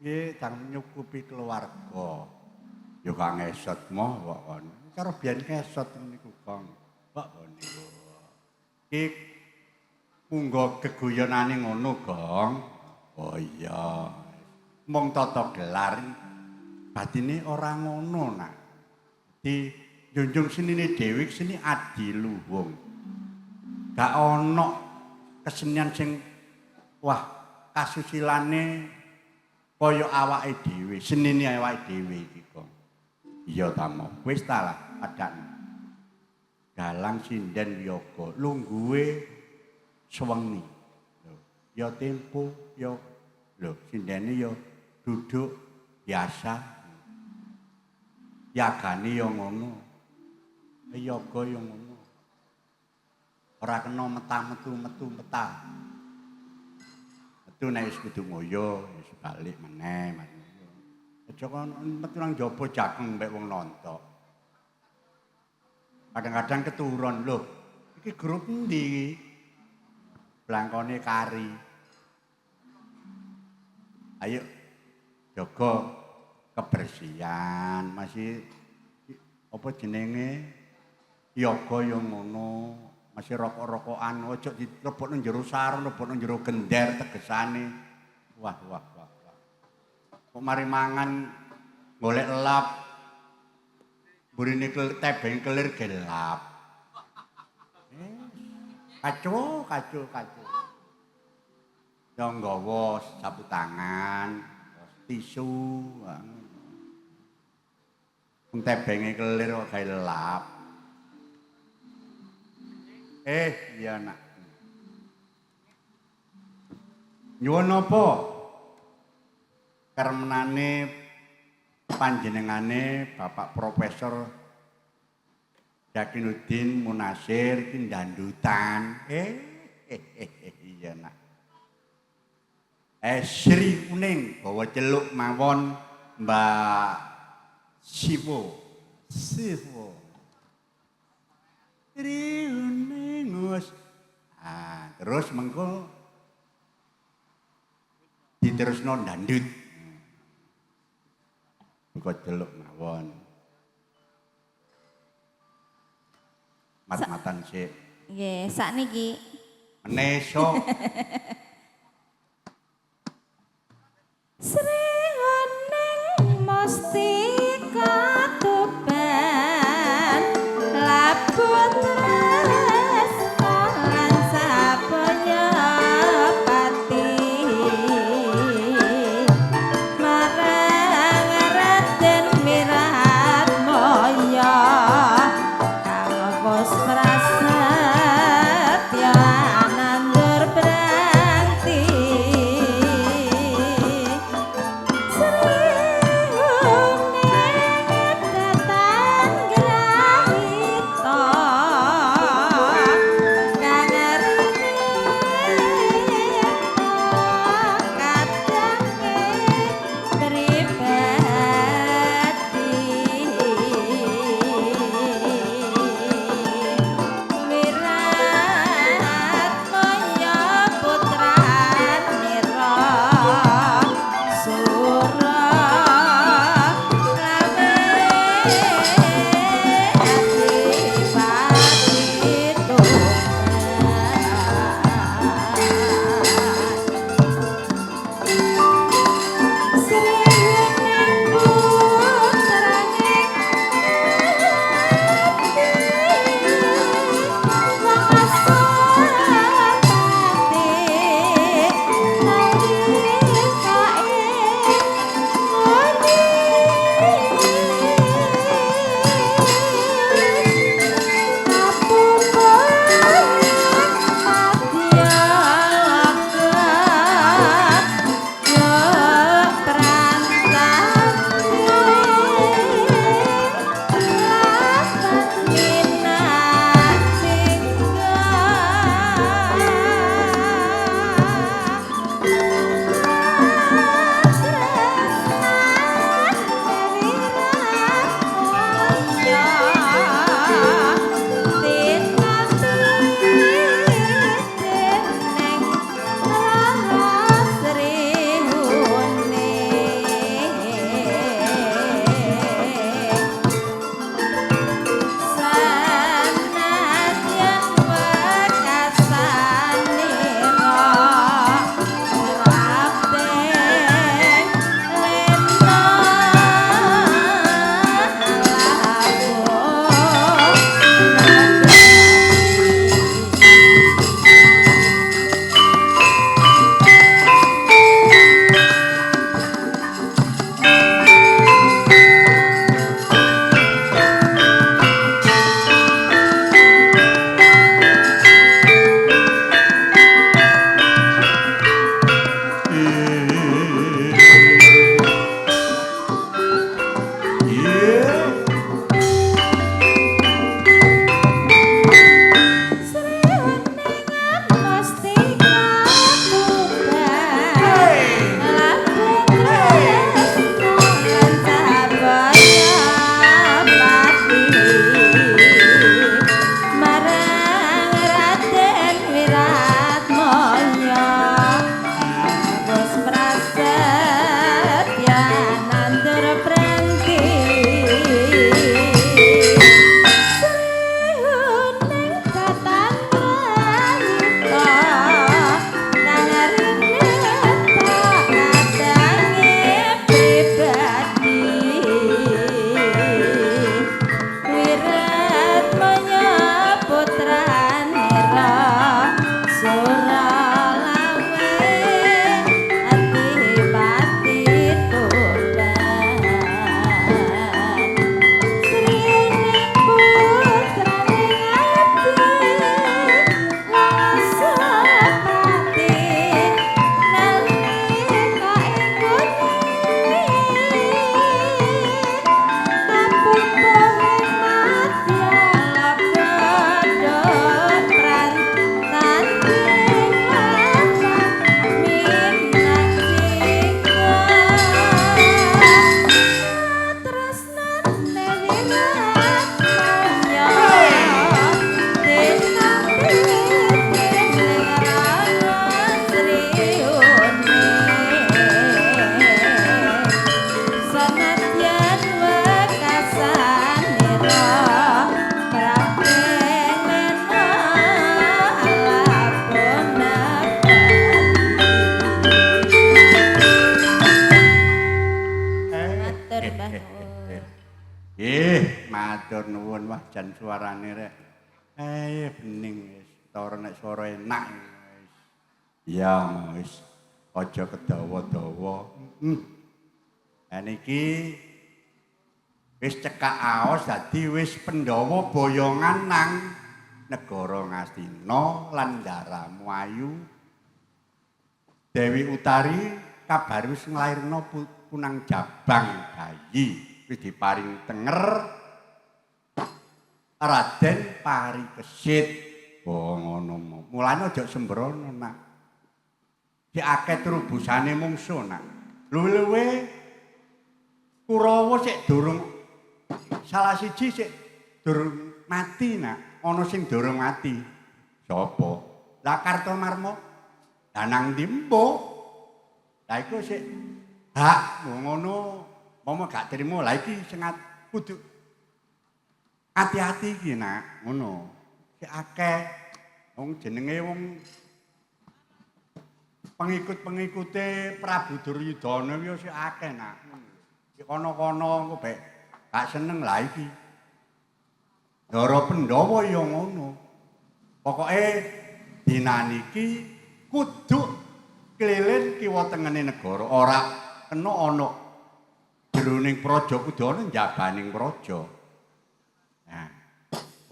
nggih dang nyukupi keluarga. Ya gak ngesot moh kok kon. Cara biyen ngesot niku, Kong. Kok niku. Iki munggo geguyonane ngono, Gong. Oh iya. Mung tata gelar batine ora ngono, nak. Di junjung senine dhewe seni adiluhung. Gak ono kesenian sing wah kasusilane kaya awake dhewe, senine awake dhewe iki, Kong. Iya ta mo, wis ta lah padakno. Dalang sinden wiyaga lungguhe sewengi. Lho, ya tempo ya lho sindene ya duduk biasa. Yagane ya ngono. Yoga ya ngono. Ora kena meta-metu metu meta. Metu nek wis kudu ngoyo wis balik meneh. Aja kon metu nang jaba jageng mbek wong nonton. Kadang-kadang keturun lho. Iki grup endi iki? Blangkone kari. Ayo jaga kebersihan, masih apa jenenge? Yoga ya ngono, masih rokok-rokokan, ojo dilebokno jero sarung, lebokno jero gender tegesane. Wah, wah, wah, wah. Kok mari mangan golek lap. Burine tebeng kelir gelap. Kacau, kacau, kacau. Ya nggawa sapu tangan, tisu. Wong tebenge kelir kok gawe lap. Iya nak. Nyuwun apa? Karmenane panjenengane Bapak Profesor Yakinuddin Munasir ki ndandutan. Iya nak. Sri Kuning bawa celuk mawon Mbak Sipo. Sipo. Srihuning. Ah, terus mengko diterusno dandut. Buka delok mawon. Mat-matan sik. Nggih, sakniki. Meneso. Srihuning Mustika Tuban labuh tresna lan sabaya pati marang Raden Wiratmaya kang wis prasetya nandur brang. Matur nuwun wah jan suarane rek. Bening wis. Tora nek swara enak wis. Iya wis. Aja kedawa-dawa. Heeh. Lah niki wis cekak aos dadi wis Pandhawa boyongan nang negara Ngastina lan ndaramu ayu. Dewi Utari kabar wis nglairno punang jabang bayi wis diparing tenger Raden Parikesit. Oh ngono. Mulane aja sembrono nak. Sik akeh trubusane mungsuh nak. Luwe-luwe Kurawa sik durung salah siji sik durung mati nak. Ana sing durung mati. Sapa? Lah Kartomarma. Lah nang ndi mbuh? Lah iku sik hak ngono. Momo gak trimo. Lah iki sing kudu hati-hati iki nak, ngono. Sik akeh wong jenenge wong pengikut-pengikute Prabu Duryudana kuwi sik akeh nak. Sik kono-kono engko bek gak seneng lah iki. Ndara Pandhawa ya ngono. Pokoke dinane iki kudu keliling kiwa tengene negara, ora kena ana jroning praja kudu ana njabaning praja. Nah.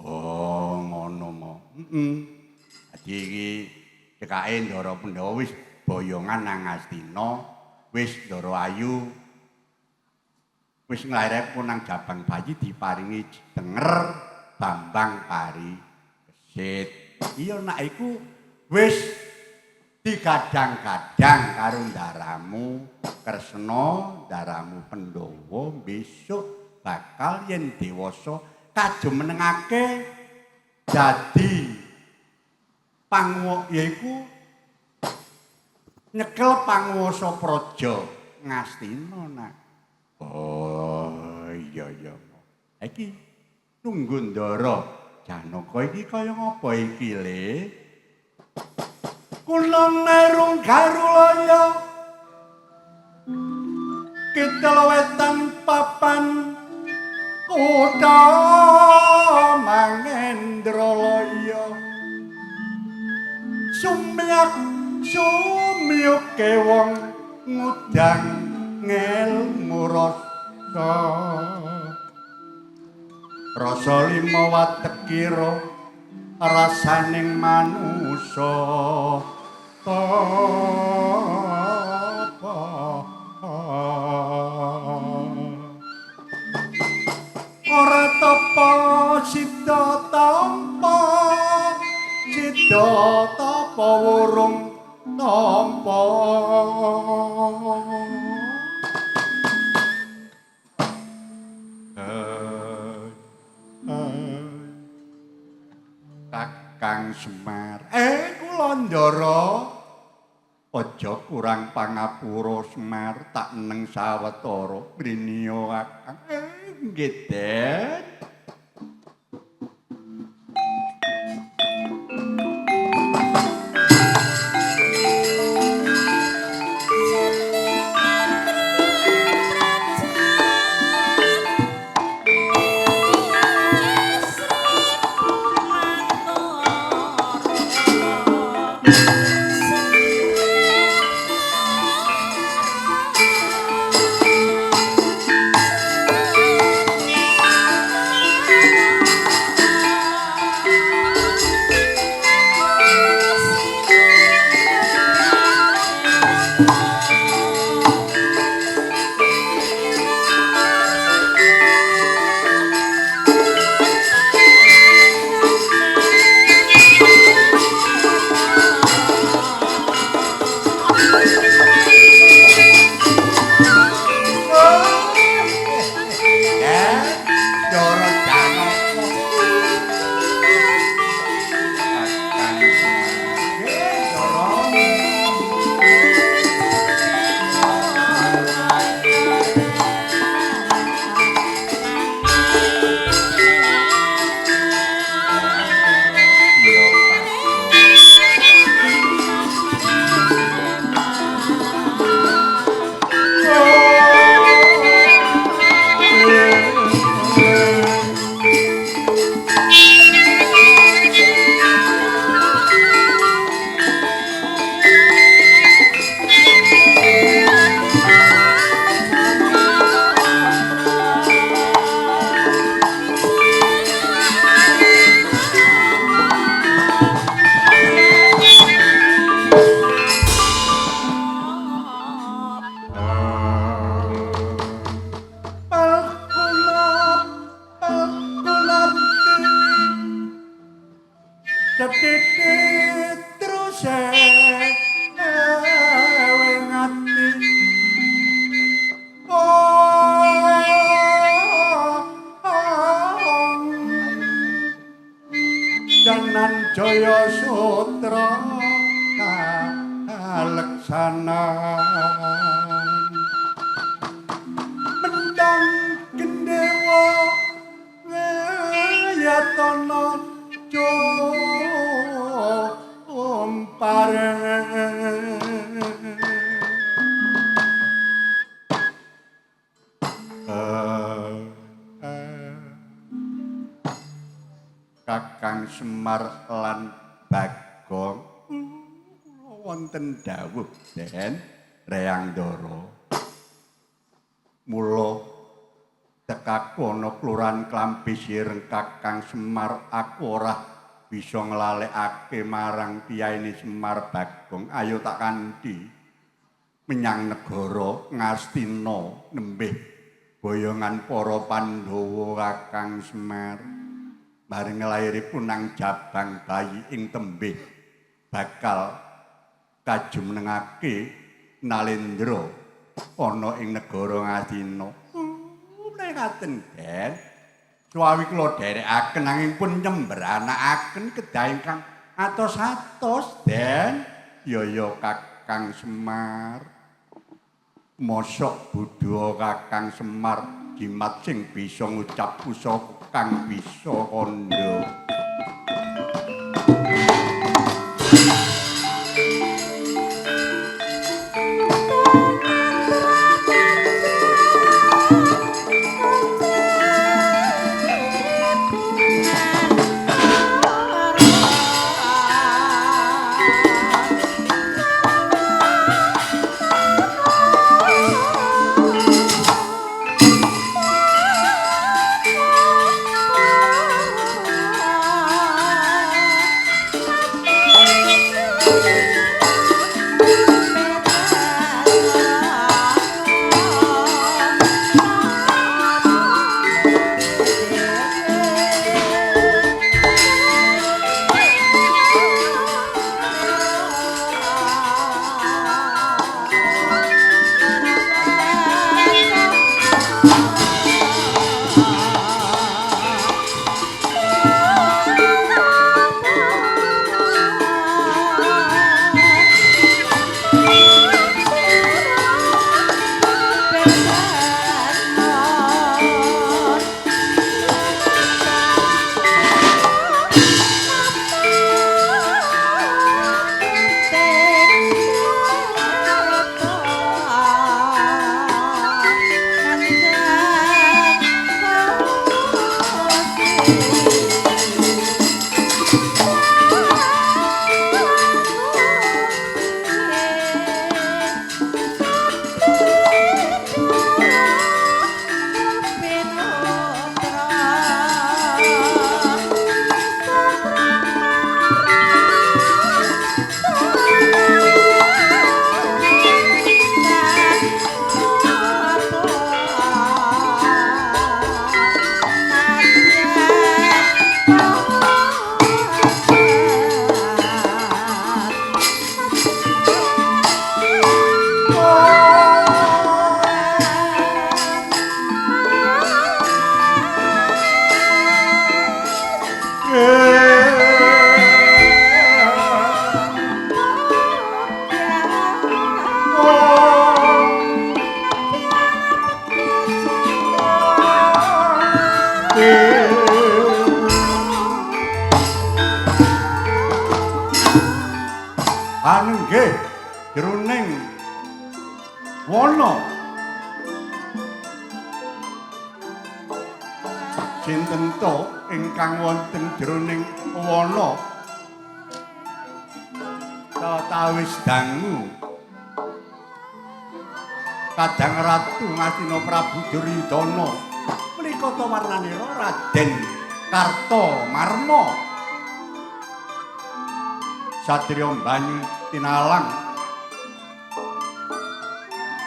Oh, ngono mo. Heeh. Dadi iki cekake Ndara Pandhawa wis boyongan nang Ngastina, wis Ndara Ayu wis nglairake punang jabang bayi diparingi tenger Bambang Parikesit. Iya nak iku wis digadang-gadang karo ndaramu Kresna, ndaramu Pandhawa besok bakal yen dewasa kajumenengake dadi pangwa yaiku nyekel panguwasa praja Ngastina nak. Oh iya iya. Iki nunggu Ndara Janaka iki kaya ngapa iki le? Kula merung garulaya kidul wetan papan kutha Mangendralaya sumyak sumyuke wong ngudang ngelmu rasa rasa lima watekira rasaning manusa tapa ora tapa sida tampa sida tapa wurung tampa. Kakang Semar, kula Ndara aja kurang pangapura Semar tak neng sawetara mriniya Kakang. Nggih Den. Titit terus ewe ngati. Oh, Janan Jaya Sutra kaleksanan mendang gendewa ngayatana jumpare. Kakang Semar lan Bagong, kula wonten dawuh Den Reyang Ndara. Mula tekaku ana kelurahan Klampis ireng Kakang Semar, aku ora bisa nglalekake marang piyaine Semar Bagong. Ayo tak kanthi menyang negara Ngastina nembih boyongan para Pandhawa. Kakang Semar, bareng nglairipun nang jabang bayi ing tembih bakal kajumenengake Nalendra ana ing negara Ngastina. Ngaten Den. Suwawi kula dherekaken nanging pun nyembranakaken kedah ingkang atos-atos Den. Ya ya Kakang Semar. Mosok bodho Kakang Semar jimat sing bisa ngucap pusaka kang bisa kandha. Anggih jroning wana sinten to ingkang wonten jroning wana tatawis dangu Kadang Ratu Ngastina Prabu Duryudana menika ta warnanira Raden Kartomarma Satriya Banyu Tinalang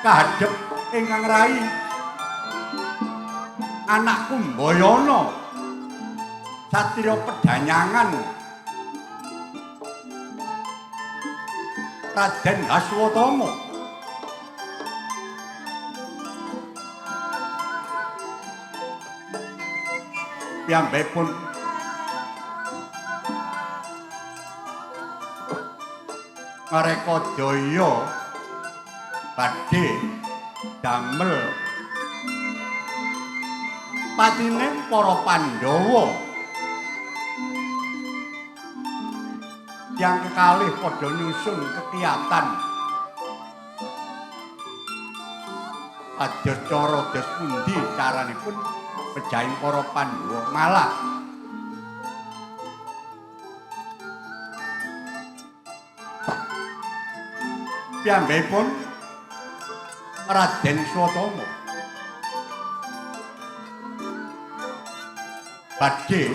kahadhep ingkang rai anakku Mbayana satriya pedanyangan Raden Aswatama. Piyambakipun Ngarekodaya badhe damel patine para Pandhawa yang kekalih padha nyusun kekiyatan kados cara dos pundi caranipun pejahing para Pandhawa malah piyambakipun Raden Swatama badhe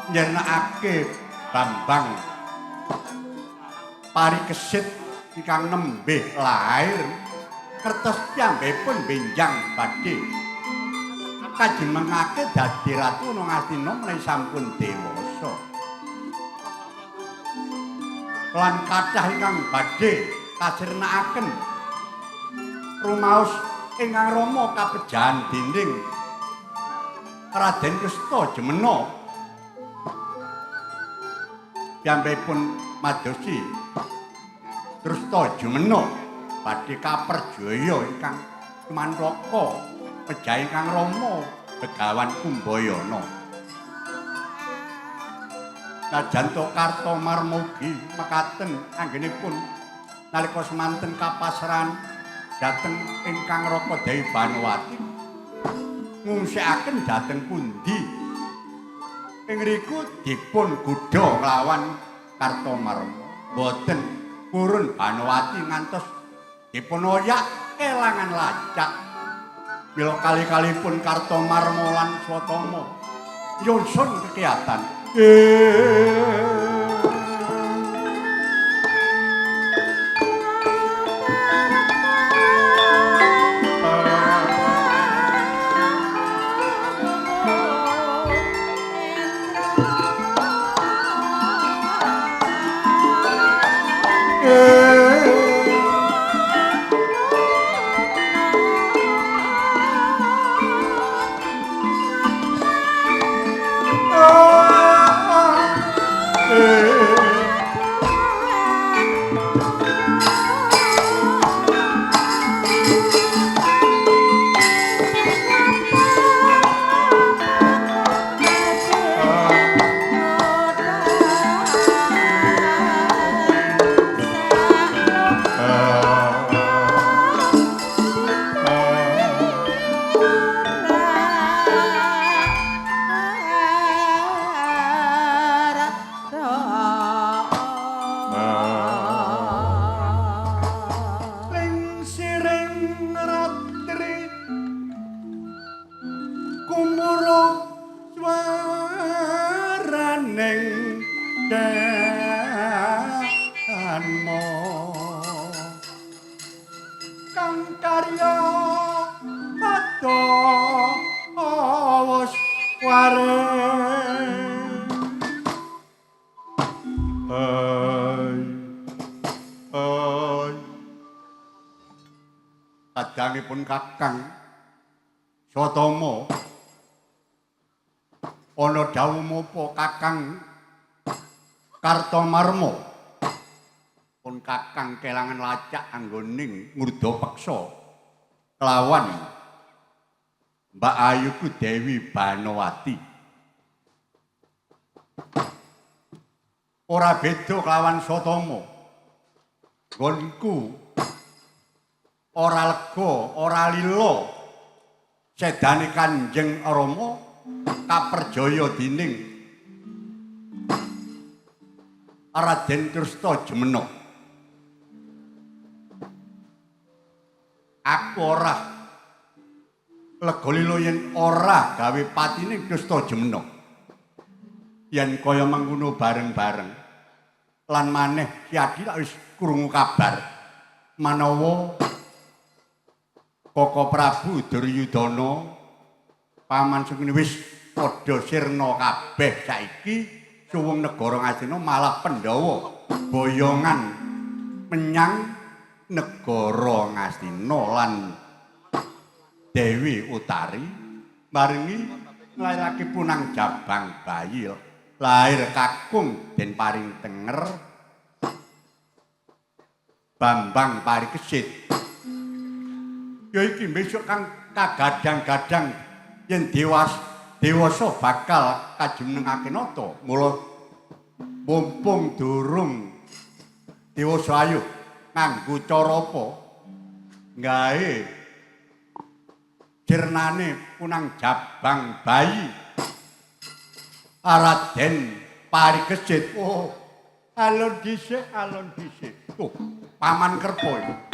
nyernakake Bambang Parikesit ingkang nembe lair kertos piyambakipun benjang badhe kajemengake dadi ratu nang Astina menawi sampun dewasa lan kathah ingkang badhe kasirnakaken rumaos ingkang rama kapejahan dening Raden Krusta Jemena piyambakipun madosi Krusta Jemena badhe kaperjaya ingkang tumantaka pejah ingkang rama Begawan Kumbayana. Najan to Kartomarma ugi mekaten anggenipun nalika semanten kapasrahan dhateng ingkang Raka Dewi Banowati ngungsikaken dhateng pundi ing riku dipun gudha nglawan Kartomarma boten purun Banowati ngantos dipun oyak kelangan lacak. Mila kali-kalipun Kartomarma lan Swatama nyusun kekiyatan. Kadangipun Kakang Swatama ana dawuh menapa Kakang Kartomarma pun Kakang kelangan lacak anggoning ngurda peksa kelawan Mbak Ayuku Dewi Banowati. Ora beda kelawan Swatama. Nggonku ora lega, ora lila sedane Kanjeng Rama kaperjaya dening Raden Krusta Jemena. Aku ora lega lila yen ora gawe patine Krusta Jemena. Yen kaya mangkono bareng-bareng lan maneh Ki Adi lak wis krungu kabar manawa Koko Prabu Duryudana paman Sengkuni wis padha sirna kabeh saiki Suwung negara Ngastina malah Pandhawa boyongan menyang negara Ngastina lan Dewi Utari maringi nglairake punang jabang bayi lahir kakung den paring tenger Bambang Parikesit. Ya iki besok kang kagadang-gadang yen dewasa bakal kajumenengake nata. Mula mumpung durung dewasa ayo nganggo cara apa gawe jirnane punang jabang bayi Raden Parikesit. Oh, alon dhisik, alon dhisik. Oh, Paman Kerpa iki.